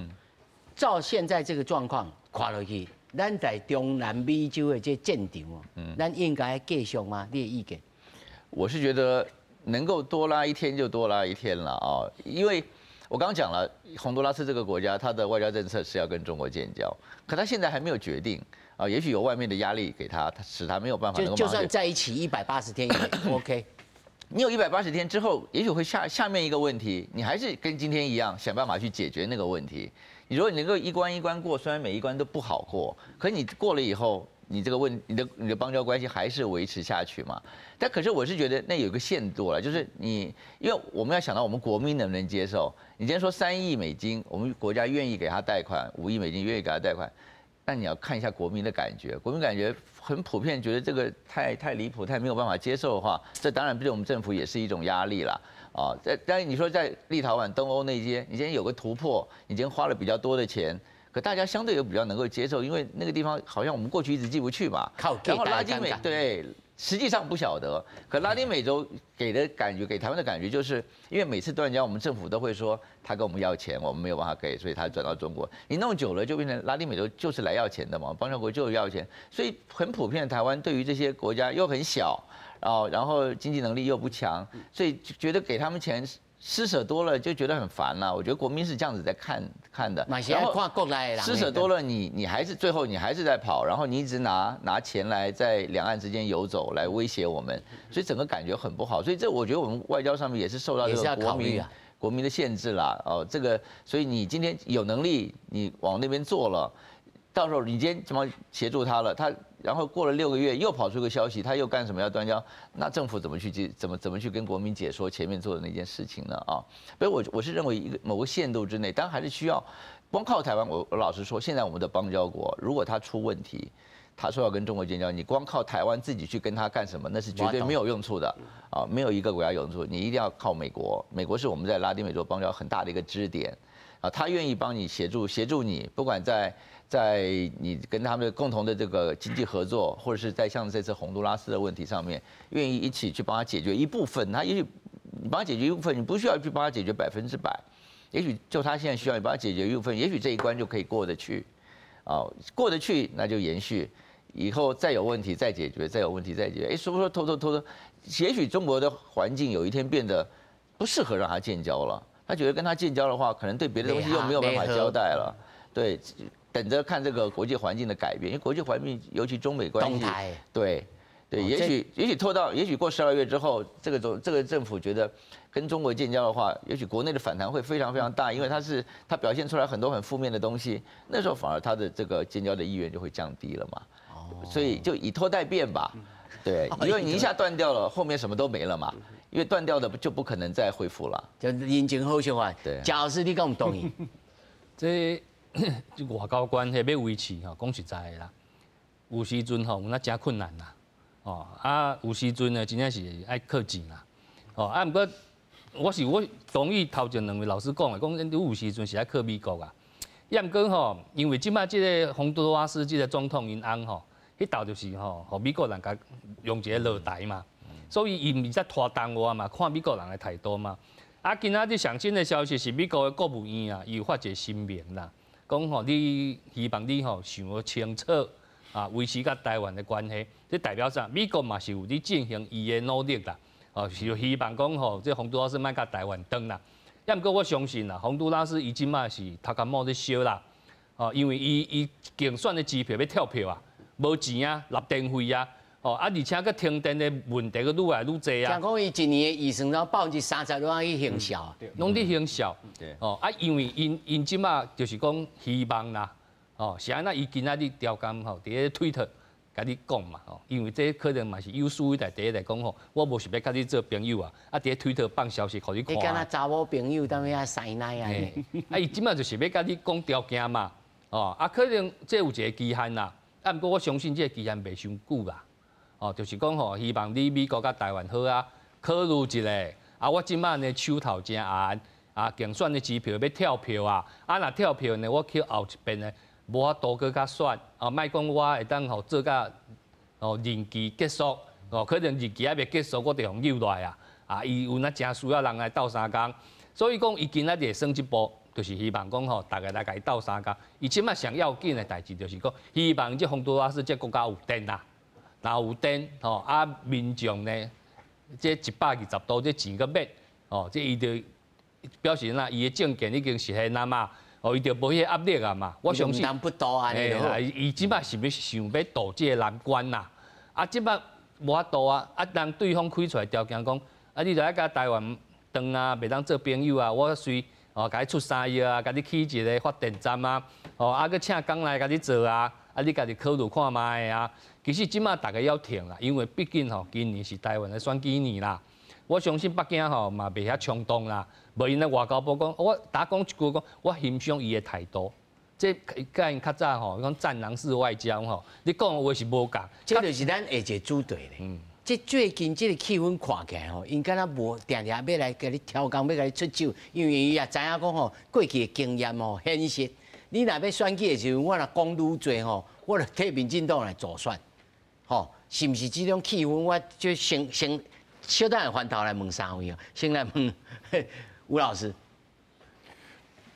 照現在這個狀況看落去，咱在中南美洲的這戰場哦，咱應該繼續嗎？你的意見？我是覺得能夠多拉一天就多拉一天了啊，因為我剛剛講了，洪都拉斯這個國家，它的外交政策是要跟中國建交，可他現在還沒有決定啊，也許有外面的壓力給他，他使他沒有辦法。就算在一起180天也 OK。你有一百八十天之後，也許會下下面一個問題，你還是跟今天一樣想辦法去解決那個問題。你如果你能夠一關一關過，雖然每一關都不好過，可你過了以後，你這個問你的邦交關係還是維持下去嘛？但可是我是覺得那有個限度了，就是你因為我們要想到我們國民能不能接受？你今天說3億美金，我們國家願意給他貸款，5億美金願意給他貸款，但你要看一下國民的感覺，國民感覺很普遍，覺得這個太離譜，太沒有辦法接受的話，這當然對我們政府也是一種壓力了。啊，在但是你說在立陶宛、東歐那些，你今天有個突破，你今天花了比較多的錢。可大家相對又比較能夠接受，因為那個地方好像我們過去一直進不去嘛。然後拉丁美對，實際上不曉得。可拉丁美洲給的感覺，給台灣的感覺，就是因為每次斷交，我們政府都會說他跟我們要錢，我們沒有辦法給，所以他轉到中國。你弄久了就變成拉丁美洲就是來要錢的嘛，邦交國就是要錢，所以很普遍。台灣對於這些國家又很小，然後經濟能力又不強，所以覺得給他們錢，施捨多了就覺得很煩了，我覺得國民是這樣子在看看的。然後施捨多了，你還是最後你還是在跑，然後你一直拿錢來在兩岸之間遊走，來威脅我們，所以整個感覺很不好。所以這我覺得我們外交上面也是受到這個國民的限制啦。哦，這個所以你今天有能力，你往那邊做了，到時候你今天怎麼協助他了，他然後過了6個月又跑出個消息，他又幹什麼要斷交？那政府怎麼去解？怎麼去跟國民解說前面做的那件事情呢？啊，所以我是認為一個某個限度之內，當然還是需要，光靠台灣，我老實說，現在我們的邦交國如果他出問題，他說要跟中國建交，你光靠台灣自己去跟他幹什麼，那是絕對沒有用處的啊！沒有一個國家有用處，你一定要靠美國，美國是我們在拉丁美洲邦交很大的一個支點。啊，他愿意帮你协助协助你，不管在你跟他们的共同的这个经济合作，或者是在像这次洪都拉斯的问题上面，愿意一起去帮他解决一部分。他也许你帮他解决一部分，你不需要去帮他解决100%，也许就他现在需要你帮他解决一部分，也许这一关就可以过得去，啊，过得去那就延续，以后再有问题再解决，再有问题再解决。哎，说不说拖拖拖拖，也许中国的环境有一天变得不适合让他建交了，他觉得跟他建交的话，可能对别的东西又没有办法交代了，对。等着看这个国际环境的改变，因为国际环境，尤其中美关系，对，对，也许拖到，也许过12月之后，这个政府觉得跟中国建交的话，也许国内的反弹会非常非常大，因为他表现出来很多很负面的东西，那时候反而他的这个建交的意愿就会降低了嘛。所以就以拖待变吧，对，因为你一下断掉了，后面什么都没了嘛，因为断掉的就不可能再恢复了。就人情好相还。对，贾老师，你敢有同意？这外交关系欲维持吼，讲实在的啦，有时阵吼有那诚困难啦，哦啊，有时阵呢，真正是爱靠钱啦，哦啊，毋过我同意头前两位老师讲的，讲有时阵是爱靠美国啊，也毋过吼，因为这摆这个洪都拉斯这个总统𪜶翁吼，彼头就是吼，予美国人共用一个落台嘛，所以伊毋是在拖动我嘛，看美国人的态度嘛。啊，今仔日上新的消息是美国的国务院啊，伊有发一个声明啦。讲吼，你希望你吼想清楚啊，维持佮台湾的关系，这代表啥？美国嘛是有咧进行伊的努力啦，哦，是希望讲吼，这洪都拉斯莫共台湾断啦。也毋过我相信啦，洪都拉斯伊这摆是头壳毛咧烧啦，哦，因为伊竞选的支票欲跳票啊，无钱啊，纳电费啊，哦啊，而且阁停电的问题阁愈来愈济啊。听讲伊一年的预算了30%拢去行销，拢伫行销。哦啊，因为𪜶这摆就是讲希望啦，哦，是按怎伊今仔日刁工吼，伫咧推特共你讲嘛，吼，因为这可能嘛是有史以来第一来讲吼，我无想欲佮你做朋友啊，啊，伫咧推特放消息予你看。伊敢若查某朋友踮遐师奶啊。啊，伊这摆就是欲共你讲条件嘛，哦，啊，可能这有一个期限啦，啊，毋过我相信这个期限袂伤久啦。哦，就是讲吼，希望你美国佮台湾好啊，考虑一下。啊，我这摆呢手头诚絚，啊，竞选的支票欲跳票啊，啊，若跳票呢，我去后一遍呢，无法度阁较选，啊，莫讲我会当予做甲哦任期结束，哦，可能任期犹未结束，我就予搝落来啊，啊，伊有那诚需要人来斗相共，所以讲伊今仔日会算这步，就是希望讲吼，逐家来共伊斗相共。伊这摆上要紧的代志就是讲，希望这洪都拉斯这国家有电啦。若有电吼，啊民众呢，这120度这钱阁免，哦，这伊就表示哪，伊的政见已经实现啊嘛，哦，伊就无彼个压力啊嘛。我相信。不渡按呢。伊这摆是欲想欲渡这个难关啦，啊，这摆无法度啊，啊，人对方开出来条件讲，啊，你著爱共台湾断啊，袂当做朋友啊，我随哦，共你出3亿啊，共你起一个发电站啊，哦，啊，阁请工来共你做啊。啊，你家己考虑看觅啊。其实这摆逐家犹停啦，因为毕竟吼，今年是台湾的选举年啦。我相信北京吼嘛袂遐冲动啦。无𪜶的外交部讲，我打讲一句讲，我欣赏伊的态度。这佮𪜶较早吼，讲战狼式外交吼，你讲的话是无仝。这就是咱下一个主题咧。这最近这个气氛看起来吼，𪜶敢若无定定欲来共你挑工，欲共你出手，因为伊也知影讲吼，过去的经验吼显示。你若欲选举的时阵，我若讲愈济吼，我就替民进党来助选，吼，是毋是这种气氛？我就先小等下翻头来问三位哦，先来问吴老师。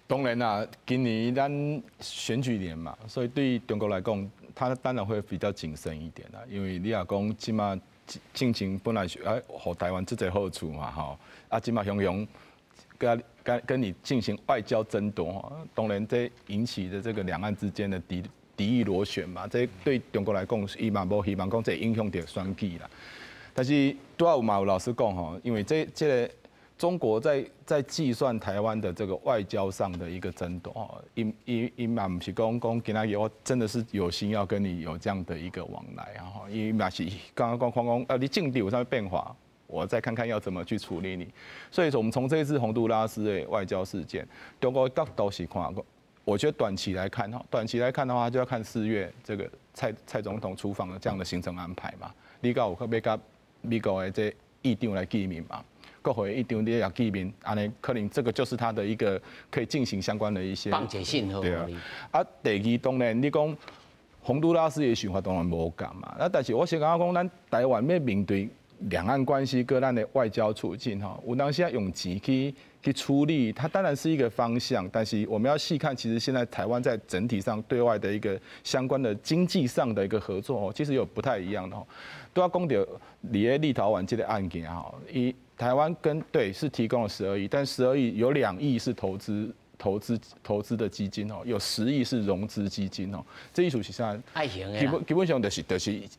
当然啦，今年咱选举年嘛，所以对中国来讲，他当然会比较谨慎一点啦。因为你若讲这马进前本来是爱予台湾足济好处嘛，吼，啊，这马雄雄跟你进行外交争夺，当然这引起的这个两岸之间的敌意螺旋嘛，这对中国来讲，伊嘛无希望讲这影响著选举啦。但是拄仔有嘛有老师讲吼，因为这个中国在计算台湾的这个外交上的一个争夺哦，伊嘛毋是讲今仔日我真的是有心要跟你有这样的一个往来啊，伊嘛是刚刚讲讲啊，你政治有啥物变化？我再看看要怎么去处理你。所以说，我们从这一次洪都拉斯的外交事件，中国角度是看，我觉得短期来看哈，短期来看的话，就要看4月这个蔡总统出访的这样的行程安排嘛。你敢有欲共美国的这议长来见面嘛？國會議長咧也見面，按呢可能這個就是他的一個可以進行相關的一些。放一信號。對啊。啊，第二當然你講宏都拉斯的想法當然無仝嘛，啊，但是我是感覺講，咱台灣欲面對兩岸關係，佮咱的外交處境吼，有當時用錢去處理，它當然是一個方向，但是我們要細看，其實現在台灣在整體上對外的一個相關的經濟上的一個合作哦，其實有不太一樣的吼。拄仔講著佇咧立陶宛這個案件吼，伊台灣跟對是提供了十二億，但十二億有2億是投資的基金哦，有10億是融資基金哦。這意思是啥？基本上就是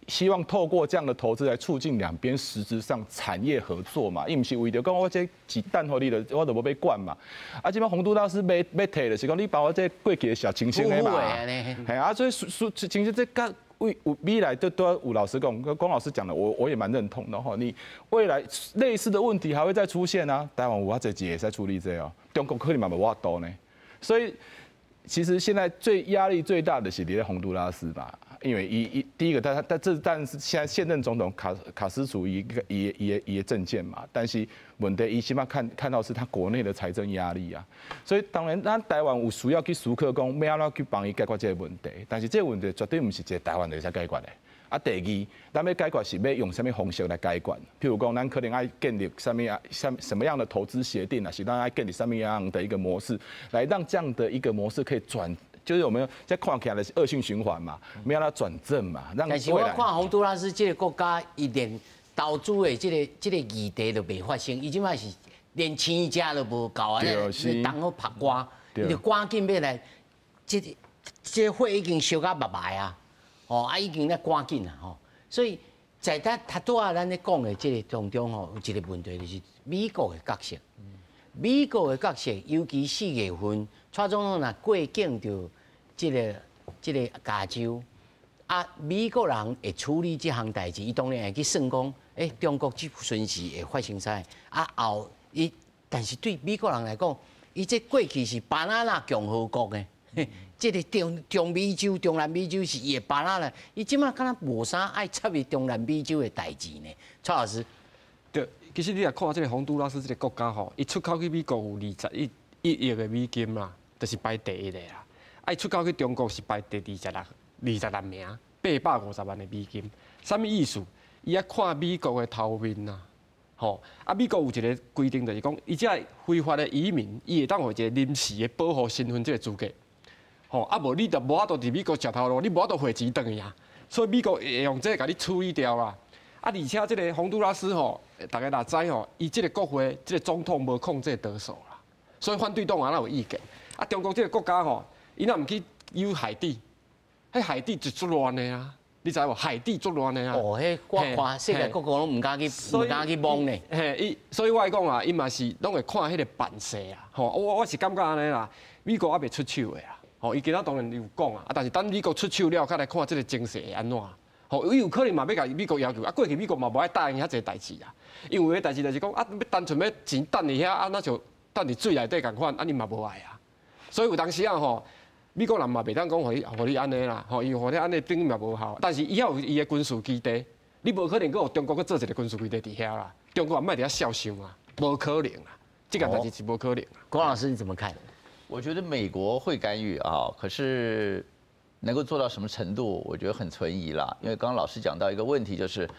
希望透過這樣的投資來促進兩邊實質上產業合作嘛。伊毋是為著講我這錢等予你著，我就無欲管嘛。啊，這擺洪都拉斯欲提就是講你把我這過去的小清新的嘛。係啊，所以其實這佮未未來都都吳老師講，龔老師講的，我也蠻認同的吼。你未來類似的問題還會再出現啊。台灣有偌濟錢會使處理這個哦，中國可能嘛無法度呢。所以其實現在最壓力最大的是佇咧洪都拉斯吧，因為伊第一個，他這但是現在現任總統卡斯楚伊伊伊伊的政見嘛，但是問題伊起碼看到是他國內的財政壓力啊，所以當然咱台灣有需要去思考講，欲按怎去幫伊解決這個問題，但是這個問題絕對毋是一個台灣會使解決的。啊，第二，咱欲解決是欲用啥物方式來解決？譬如講，咱可能愛建立啥物啊、什麼樣的投資協定啊，是咱愛建立啥物樣的一個模式，來讓這樣的一個模式可以轉，就是我們在看起來是惡性循環嘛，欲按怎轉正嘛。讓但是我看洪都拉斯這個國家，伊連投資的這個議題都未發生，伊這擺是連錢食都無夠啊！你當好曝光，伊就趕緊欲來，這個火已經燒甲密埋啊！哦，啊，已經咧趕緊啦吼，所以在咱頭拄仔咱咧講的這個當中吼，有一個問題就是美國的角色。美國的角色，尤其4月份，蔡總統若過境著這個加州，啊，美國人會處理這項代誌，伊當然會去算講，欸，中國這陣時會發生啥？啊後伊，但是對美國人來講，伊這過去是巴拿馬共和國的。這個中美洲、中南美洲是伊的巴拿啦，伊這擺敢若無啥愛插入中南美洲的代誌呢？蔡老師，對，其實你若看這個洪都拉斯這個國家吼，伊出口去美國有21億的美金啦，就是排第一個啦。啊，伊出口去中國是排第26名，850萬的美金。啥物意思？伊愛看美國的頭面啊，吼！啊，美國有一個規定，就是講，伊這非法的移民，伊會當予一個臨時的保護身份這個資格。吼，啊無你就無法度佇美國食頭路，你無法度匯錢轉去啊。所以美國會用這個共你處理掉啦。啊，而且這個洪都拉斯吼，大家若知吼，伊這個國會這個總統無控制多數啦，所以反對黨也有意見。啊，中國這個國家吼，伊若毋去誘海地，彼海地就足亂的啊，你知無？海地足亂的啊。哦，彼我看世界各國攏毋敢去，毋敢去摸呢。嘿，伊所以我講啊，伊嘛是攏會看彼個辦勢啊。吼，我是感覺按呢啦，美國猶未出手的啊。吼，伊今仔當然有講啊，啊，但是等美國出手了，較來看這個情勢會按怎。吼，伊有可能嘛欲共美國要求，啊，過去美國嘛無愛答應遐濟代誌啊，因為有个代誌就是講啊，欲單純欲錢等佇遐，啊，若像等佇水內底仝款，啊，你嘛無愛啊。所以有當時啊吼，美國人嘛袂當講予你按呢啦，吼，因為予你按呢等於嘛無效。但是伊遐有伊的軍事基地，你無可能閣予中國閣做一個軍事基地佇遐啦，中國也莫佇遐痟想啊，無可能啊，這個代誌是無可能。郭老師你怎麼看？我覺得美國會干預啊，可是能夠做到什麼程度，我覺得很存疑啦。因為剛剛老師講到一個問題，就是，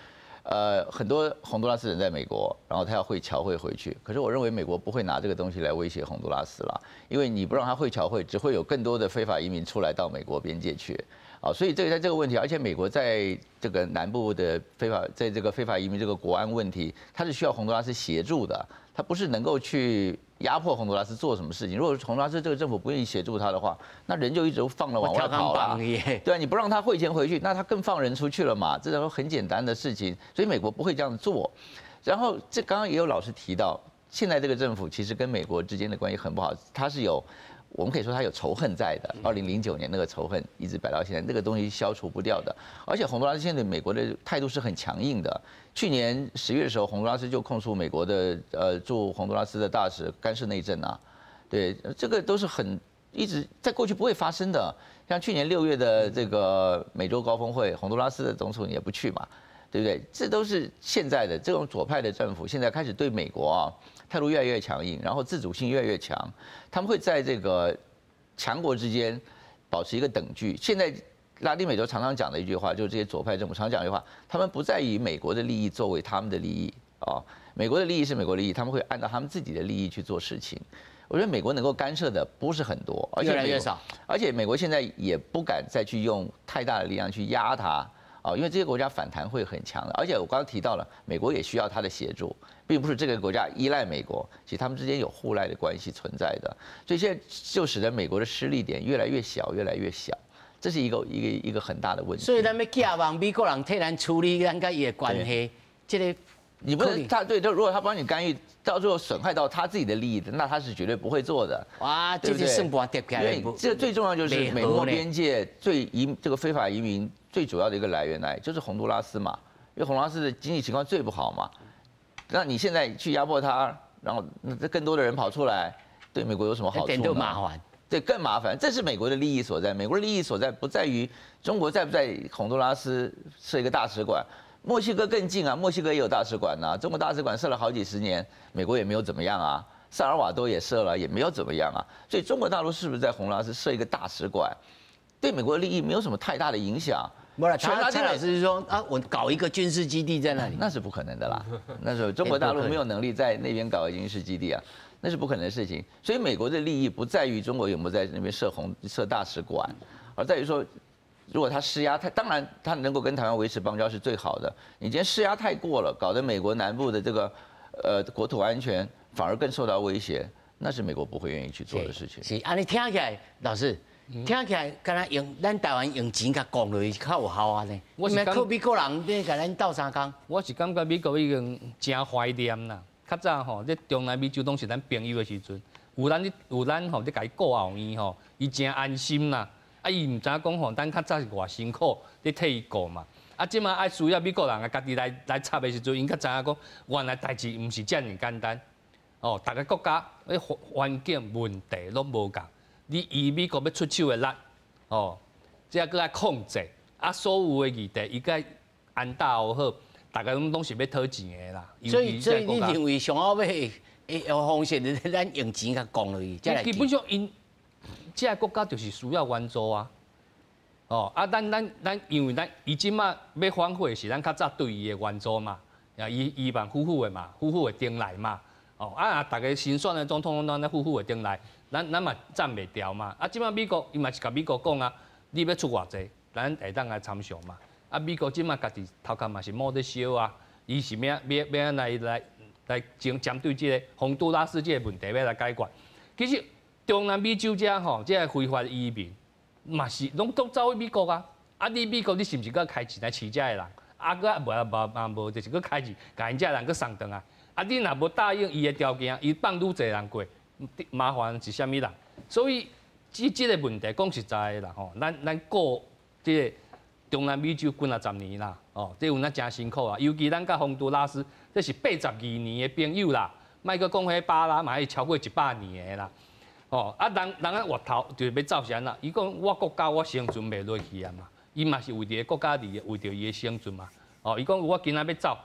很多洪都拉斯人在美國，然後他要匯僑匯回去，可是我認為美國不會拿這個東西來威脅洪都拉斯啦，因為你不讓他匯僑匯，只會有更多的非法移民出來到美國邊界去，啊，所以這個在這個問題，而且美國在這個南部的非法，在這個非法移民這個國安問題，它是需要洪都拉斯協助的，它不是能夠去壓迫洪都拉斯做什麼事情。如果洪都拉斯這個政府不願意協助他的話，那人就一直放了往外跑了。對啊，你不讓他匯錢回去，那他更放人出去了嘛？這種很簡單的事情，所以美國不會這樣做。然後這剛剛也有老師提到，現在這個政府其實跟美國之間的關係很不好，他是有，我們可以說他有仇恨在的。2009年那個仇恨一直擺到現在，那個東西消除不掉的。而且洪都拉斯現在對美國的態度是很強硬的。去年10月的時候，洪都拉斯就控訴美國的駐洪都拉斯的大使干涉內政啊，對，這個都是很一直在過去不會發生的。像去年6月的這個美洲高峰會，洪都拉斯的總統也不去嘛，对不对？这都是现在的这种左派的政府，现在开始对美国啊态度越来越强硬，然后自主性越来越强，他们会在这个强国之间保持一个等距。现在拉丁美洲常常讲的一句话，就是这些左派政府常讲一句话，他们不再以美国的利益作为他们的利益啊，美国的利益是美国利益，他们会按照他们自己的利益去做事情。我觉得美国能够干涉的不是很多，而且越来越少，而且美国现在也不敢再去用太大的力量去压它啊，因为这些国家反弹会很强的。而且我刚刚提到了，美国也需要它的协助，并不是这个国家依赖美国，其实他们之间有互赖的关系存在的。所以现在就使得美国的施力点越来越小，越来越小，这是一个很大的问题。所以咱欲寄望美國人替咱處理咱佮伊的關係，這个你不能他對，就如果他幫你干預，到最後損害到他自己的利益，那他是絕對不會做的。哇，這是算盤疊起來。這最重要就是美墨邊界最移這個非法移民最主要的一個來源來就是洪都拉斯嘛，因為洪都拉斯的經濟情況最不好嘛。那你現在去壓迫他，然後那更多的人跑出來，對美國有什麼好處呢？麻煩。對，更麻煩。這是美國的利益所在。美國的利益所在不在於中國在不在洪都拉斯設一個大使館。墨西哥更近啊，墨西哥也有大使館呐。中國大使館設了好幾十年，美國也沒有怎麼樣啊。薩爾瓦多也設了，也沒有怎麼樣啊。所以中國大陸是不是在洪都拉斯設一個大使館，對美國的利益沒有什麼太大的影響？沒啦，蔡老師是說啊，我搞一個軍事基地在那裡，那是不可能的啦。那時候中國大陸沒有能力在那邊搞一個軍事基地啊，那是不可能的事情。所以美國的利益不在於中國有沒有在那邊設大使館，而在於說，如果他施壓，他當然他能夠跟台灣維持邦交是最好的。你今天施壓太過了，搞得美國南部的這個國土安全反而更受到威脅，那是美國不會願意去做的事情。是，按呢聽起來，老師聽起來，敢若用咱台灣用錢共講落去較有效按呢。我是靠美國人欲共咱鬥相共。我是感覺美國已經誠懷念啦。較早吼，這中南美洲攏是咱朋友的時陣，有咱吼，咧共伊顧後院吼，伊誠安心啦。啊！伊毋知影講吼，咱較早是偌辛苦咧替伊顧嘛。啊，這馬愛需要美國人啊，家己來插的時陣，𪜶才知影講，原來代誌毋是遮爾簡單。哦，逐个國家咧環境問題攏無仝。你伊美國欲出手的力，哦，這閣愛控制，啊，所有的議題伊該安搭好，逐个攏是欲討錢的啦。所以你認為上後尾的方式，咱用錢共講落去，基本上𪜶這个國家就是需要援助啊，哦啊，咱因為咱伊這馬欲反悔是咱較早對伊的援助嘛，啊，伊嘛好好的嘛，好好的轉來嘛，哦啊，逐个新選的總統攏按呢好好的轉來，咱嘛站袂牢嘛，啊，這馬美國伊嘛是共美國講啊，你欲出偌濟，咱會當來參詳嘛，啊，美國這馬家己頭殼嘛是冒咧燒啊，伊是欲欲欲按來針對這个洪都拉斯這个問題欲來解決，其實。中南美洲遮吼，這个非法移民嘛是攏都走去美國啊！啊，你美國你是毋是閣開錢來飼遮个人？啊，閣無無嘛無，就是閣開錢，共𪜶遮人閣送轉來。啊，你若無答應伊的條件，伊放愈濟人過，麻煩是啥物人？所以這个問題講實在的啦吼，咱顧這个中南美洲幾若十年啦，哦，這有影誠辛苦啊。尤其咱佮洪都拉斯，這是82年的朋友啦，莫閣講彼巴拿馬是超過100年的啦。哦，啊，人啊，越頭就是欲走是按怎？伊講我國家我生存袂落去啊嘛，伊嘛是為著國家利益，為著伊的生存嘛。哦，伊講我今仔欲走，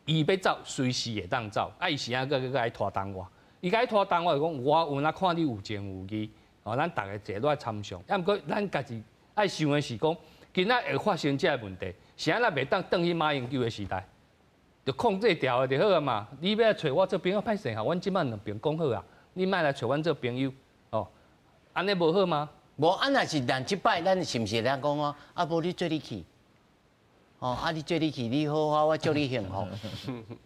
伊欲走隨時會當走，啊，伊是按怎閣愛拖動我？伊共愛拖動我就講，我有哪看你有情有義，哦，咱逐个坐落來參詳。啊，毋過咱家己愛想的是講，今仔會發生這个問題，是按怎袂當轉去馬英九的時代，就控制牢的就好啊嘛。你欲來揣我做朋友歹勢哈，阮這擺兩邊講好啊。你莫來揣阮做朋友，哦，按呢無好嗎？無，啊，若是咱這擺，咱是毋是會當講哦？啊，無你做你去，哦，啊，你做你去，你好好，我祝你幸福。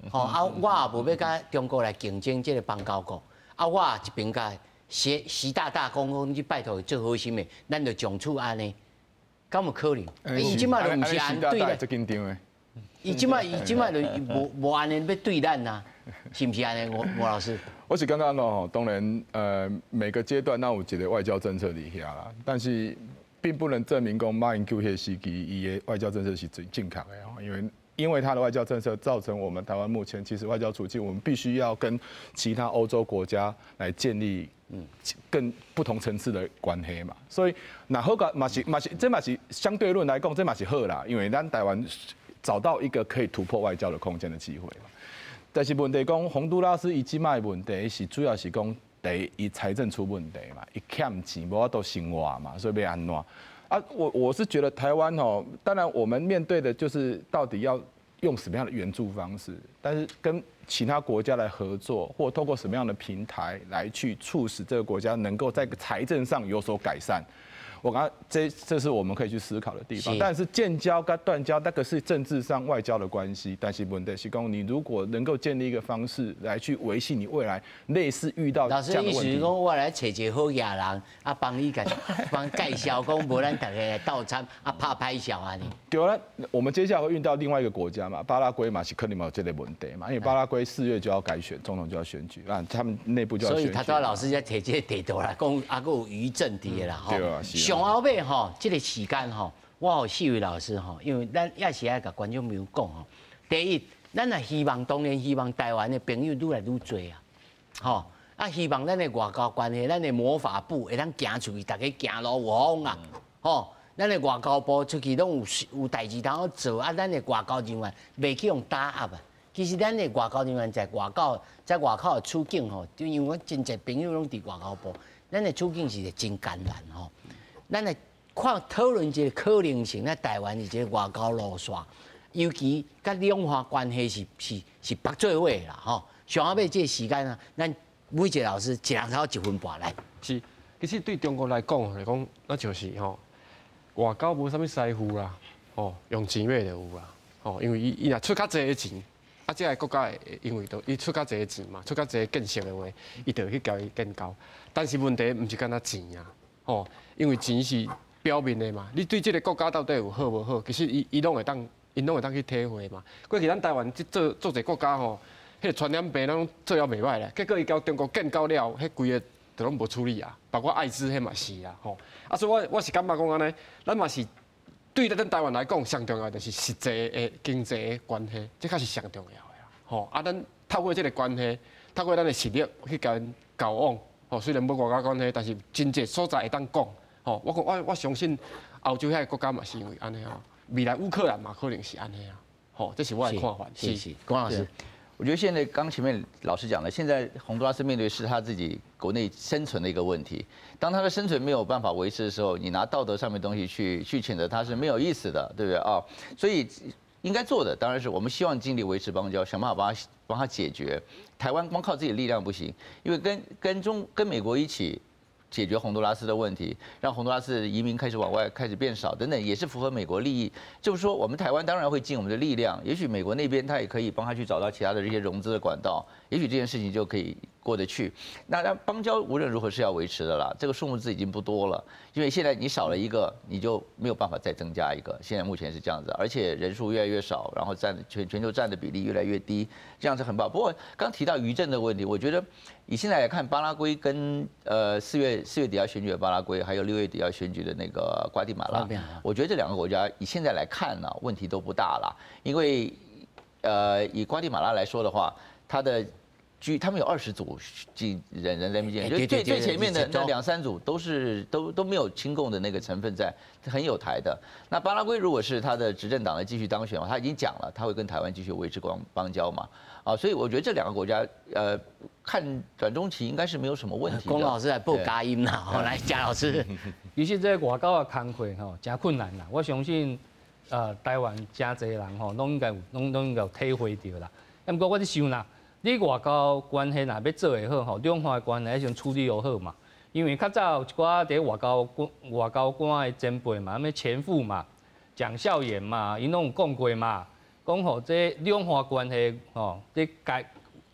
吼，啊，我也無欲佮中國來競爭這个邦交國，啊，我一邊共習大大講講，你拜託做好心的，咱就從此按呢，敢有可能？伊這擺就毋是按對咱。伊這擺就無按呢欲對咱啊，是毋是按呢？吳老師。我是感覺哦，當然，每個階段咱有一個外交政策佇遐啦，但是並不能證明講馬英九彼個時期伊的外交政策是最正確的哦，因為他的外交政策造成我們台灣目前其實外交處境，我們必須要跟其他歐洲國家來建立更不同層次的關係嘛，所以若好個嘛是嘛是這嘛是相對論來講，這嘛是好啦，因為咱台灣。找到一个可以突破外交的空间的机会。但是问题讲，洪都拉斯伊這擺問題是主要是講，第一，伊財政出問題嘛，伊欠錢無法度生活嘛，所以欲按怎？啊，我是覺得台灣哦，當然我們面對的就是到底要用什麼樣的援助方式，但是跟其他國家來合作，或透過什麼樣的平台來去促使這個國家能夠在財政上有所改善。我剛剛這是我們可以去思考的地方。但是建交跟斷交那個是政治上外交的關係，但是問題是講，你如果能夠建立一個方式來去維繫你未來類似遇到老師意思是講，我來揣一個好野人，啊，幫你共幫介紹，講無咱逐家來鬥參，啊，拍歹笑按呢。對啊，我們接下來會遇到另外一個國家嘛，巴拉圭嘛是可能有這個問題嘛，因為巴拉圭4月就要改選，總統就要選舉啊，他們內部就要選舉。所以他拄老師才提這個地圖啦，講啊，閣有餘震佇的啦，對啊，是。上後尾吼，這個時間吼，我予四位老師吼，因為咱也是愛共觀眾朋友講吼。第一，咱也希望，當然希望台灣的朋友愈來愈濟啊，吼啊，希望咱的外交關係，咱的魔法步會當行出去，逐家行路有風啊，吼，咱的外交部出去攏有代誌通做啊，咱的外交人員袂去予打壓啊。其實咱的外交人員在外口的處境吼，就因為我真濟朋友攏佇外交部，咱的處境是真艱難吼。咱來看討論一個可能性，咱台灣是一個外交路線，尤其佮兩岸關係是縛做伙啦吼。上後尾這個時間啊，咱每一個老師一人頭一分半來。是，其實對中國來講來講，那就是吼，外交無啥物師傅啦，吼，用錢買就有啦，吼，因為伊伊若出較濟的錢，啊，這个國家會因為就伊出較濟的錢嘛，出較濟建設的話，伊就會去共伊建交。但是問題毋是干焦錢啊。吼，因為錢是表面的嘛，你對這個國家到底有好無好，其實伊伊攏會當，𪜶攏會當去體會嘛。過去咱台灣這做做濟國家吼，彼個傳染病攏做了袂䆀咧，結果伊共中國建交了，彼規個就攏無處理啊，包括艾滋彼嘛是啊，吼。啊，所以我是感覺講按呢，咱嘛是對咱台灣來講，上重要就是實際的經濟的關係，這較是上重要的啦，吼。啊，咱透過這個關係，透過咱的實力去共𪜶交往。吼，雖然無外交關係，但是真濟所在會當講。吼，我講我相信歐洲遐个國家嘛是因為按呢吼，未來烏克蘭嘛可能是按呢啊。吼，這是我的看法。是是，龔老師，我覺得現在剛前面老師講的，現在洪都拉斯面對是他自己國內生存的一個問題。當他的生存沒有辦法維持的時候，你拿道德上面東西去譴責他是沒有意思的，對不對啊？所以應該做的當然是我們希望盡力維持邦交，想辦法幫他解決。台灣光靠自己的力量不行，因為跟美國一起解決洪都拉斯的問題，讓洪都拉斯的移民開始往外開始變少等等，也是符合美國利益。就是說，我們台灣當然會盡我們的力量，也許美國那邊他也可以幫他去找到其他的這些融資的管道，也許這件事情就可以過得去。那邦交無論如何是要維持的啦，這個數目字已經不多了，因為現在你少了一個，你就沒有辦法再增加一個。現在目前是這樣子，而且人數越來越少，然後佔全球佔的比例越來越低，這樣子很不好。不過剛提到餘震的問題，我覺得以現在來看，巴拉圭跟四月底要選舉的巴拉圭，還有6月底要選舉的那個瓜地馬拉，我覺得這兩個國家以現在來看呢，問題都不大了，因為以瓜地馬拉來說的話，它的他們有20組進人在那邊，就最最前面的那兩三組都是都沒有親共的那個成分在，很友台的。那巴拉圭如果是他的執政黨的繼續當選的話，他已經講了，他會跟台灣繼續維持邦交嘛。啊，所以我覺得這兩個國家，看短中期應該是沒有什麼問題。龔老師來報佳音啦，好來賈老師。其實這外交的工課吼，誠困難啦。我相信，台灣誠濟人吼，攏應該有，攏應該有體會著啦。毋過我咧想啦，你外交關係若欲做會好吼，兩岸的關係先處理好嘛。因為較早有一寡佇外交官的前輩嘛，啥物錢復嘛、蔣孝嚴嘛，𪜶攏有講過嘛，講吼這兩岸關係吼，這該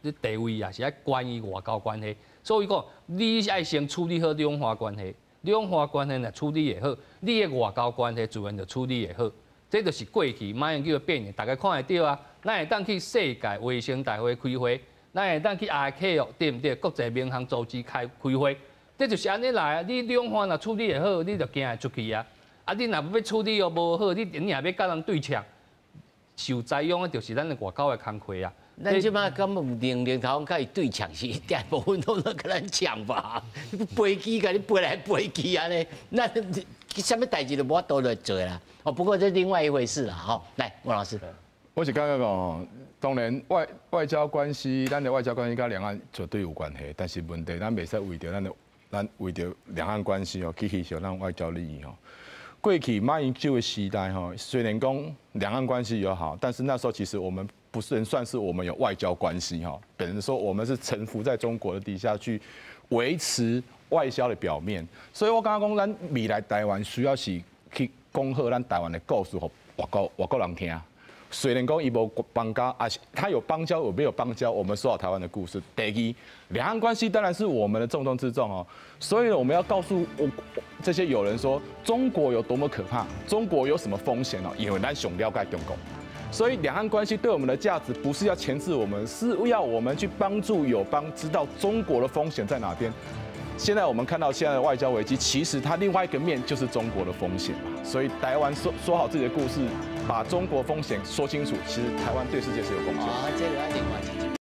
這地位啊是愛懸於外交關係。所以講，你愛先處理好兩岸關係，兩岸關係若處理會好，你的外交關係自然就處理會好。這就是過去馬英九的變現，大家看會著啊。咱會當去世界衛生大會開會，咱會當去 ICAO 對毋對？國際民航組織開會，這就是按呢來啊。你兩岸若處理會好，你就行會出去啊。啊，你若欲處理予無好，你若欲共人對嗆，受災殃的就是咱的外交的工課啊。咱這擺敢有能力頭共伊對嗆是大部分攏咧共咱嗆吧？飛機共你飛來飛去按呢，咱啥物代誌都無法度來做啦。哦，不過這另外一回事啦。吼，來，王老師。我是感覺講，當然外交關係，咱的外交關係佮兩岸絕對有關係，但是問題咱袂使為著咱的咱為著兩岸關係哦去犧牲咱外交利益吼。過去馬英九的時代吼，雖然講兩岸關係友好，但是那時候其實我們不是能算是我們有外交關係吼，等於說我們是臣服在中國的底下去維持外交的表面。所以我感覺講，咱未來台灣需要是去講好咱台灣的故事，予外國人聽。雖然講伊無邦交，啊是他有邦交有沒有邦交，我們說好台灣的故事。第二，兩岸關係當然是我們的重中之重哦。所以我們要告訴我這些友人說，中國有多麼可怕，中國有什麼風險哦，因為咱上了解中國。所以兩岸關係對我們的價值，不是要鉗制我們，是要我們去幫助友邦知道中國的風險在哪邊。現在我們看到現在的外交危機，其實它另外一個面就是中國的風險嘛。所以台灣說好自己的故事，把中國風險說清楚，其實台灣對世界是有貢獻。啊，這個另外一集。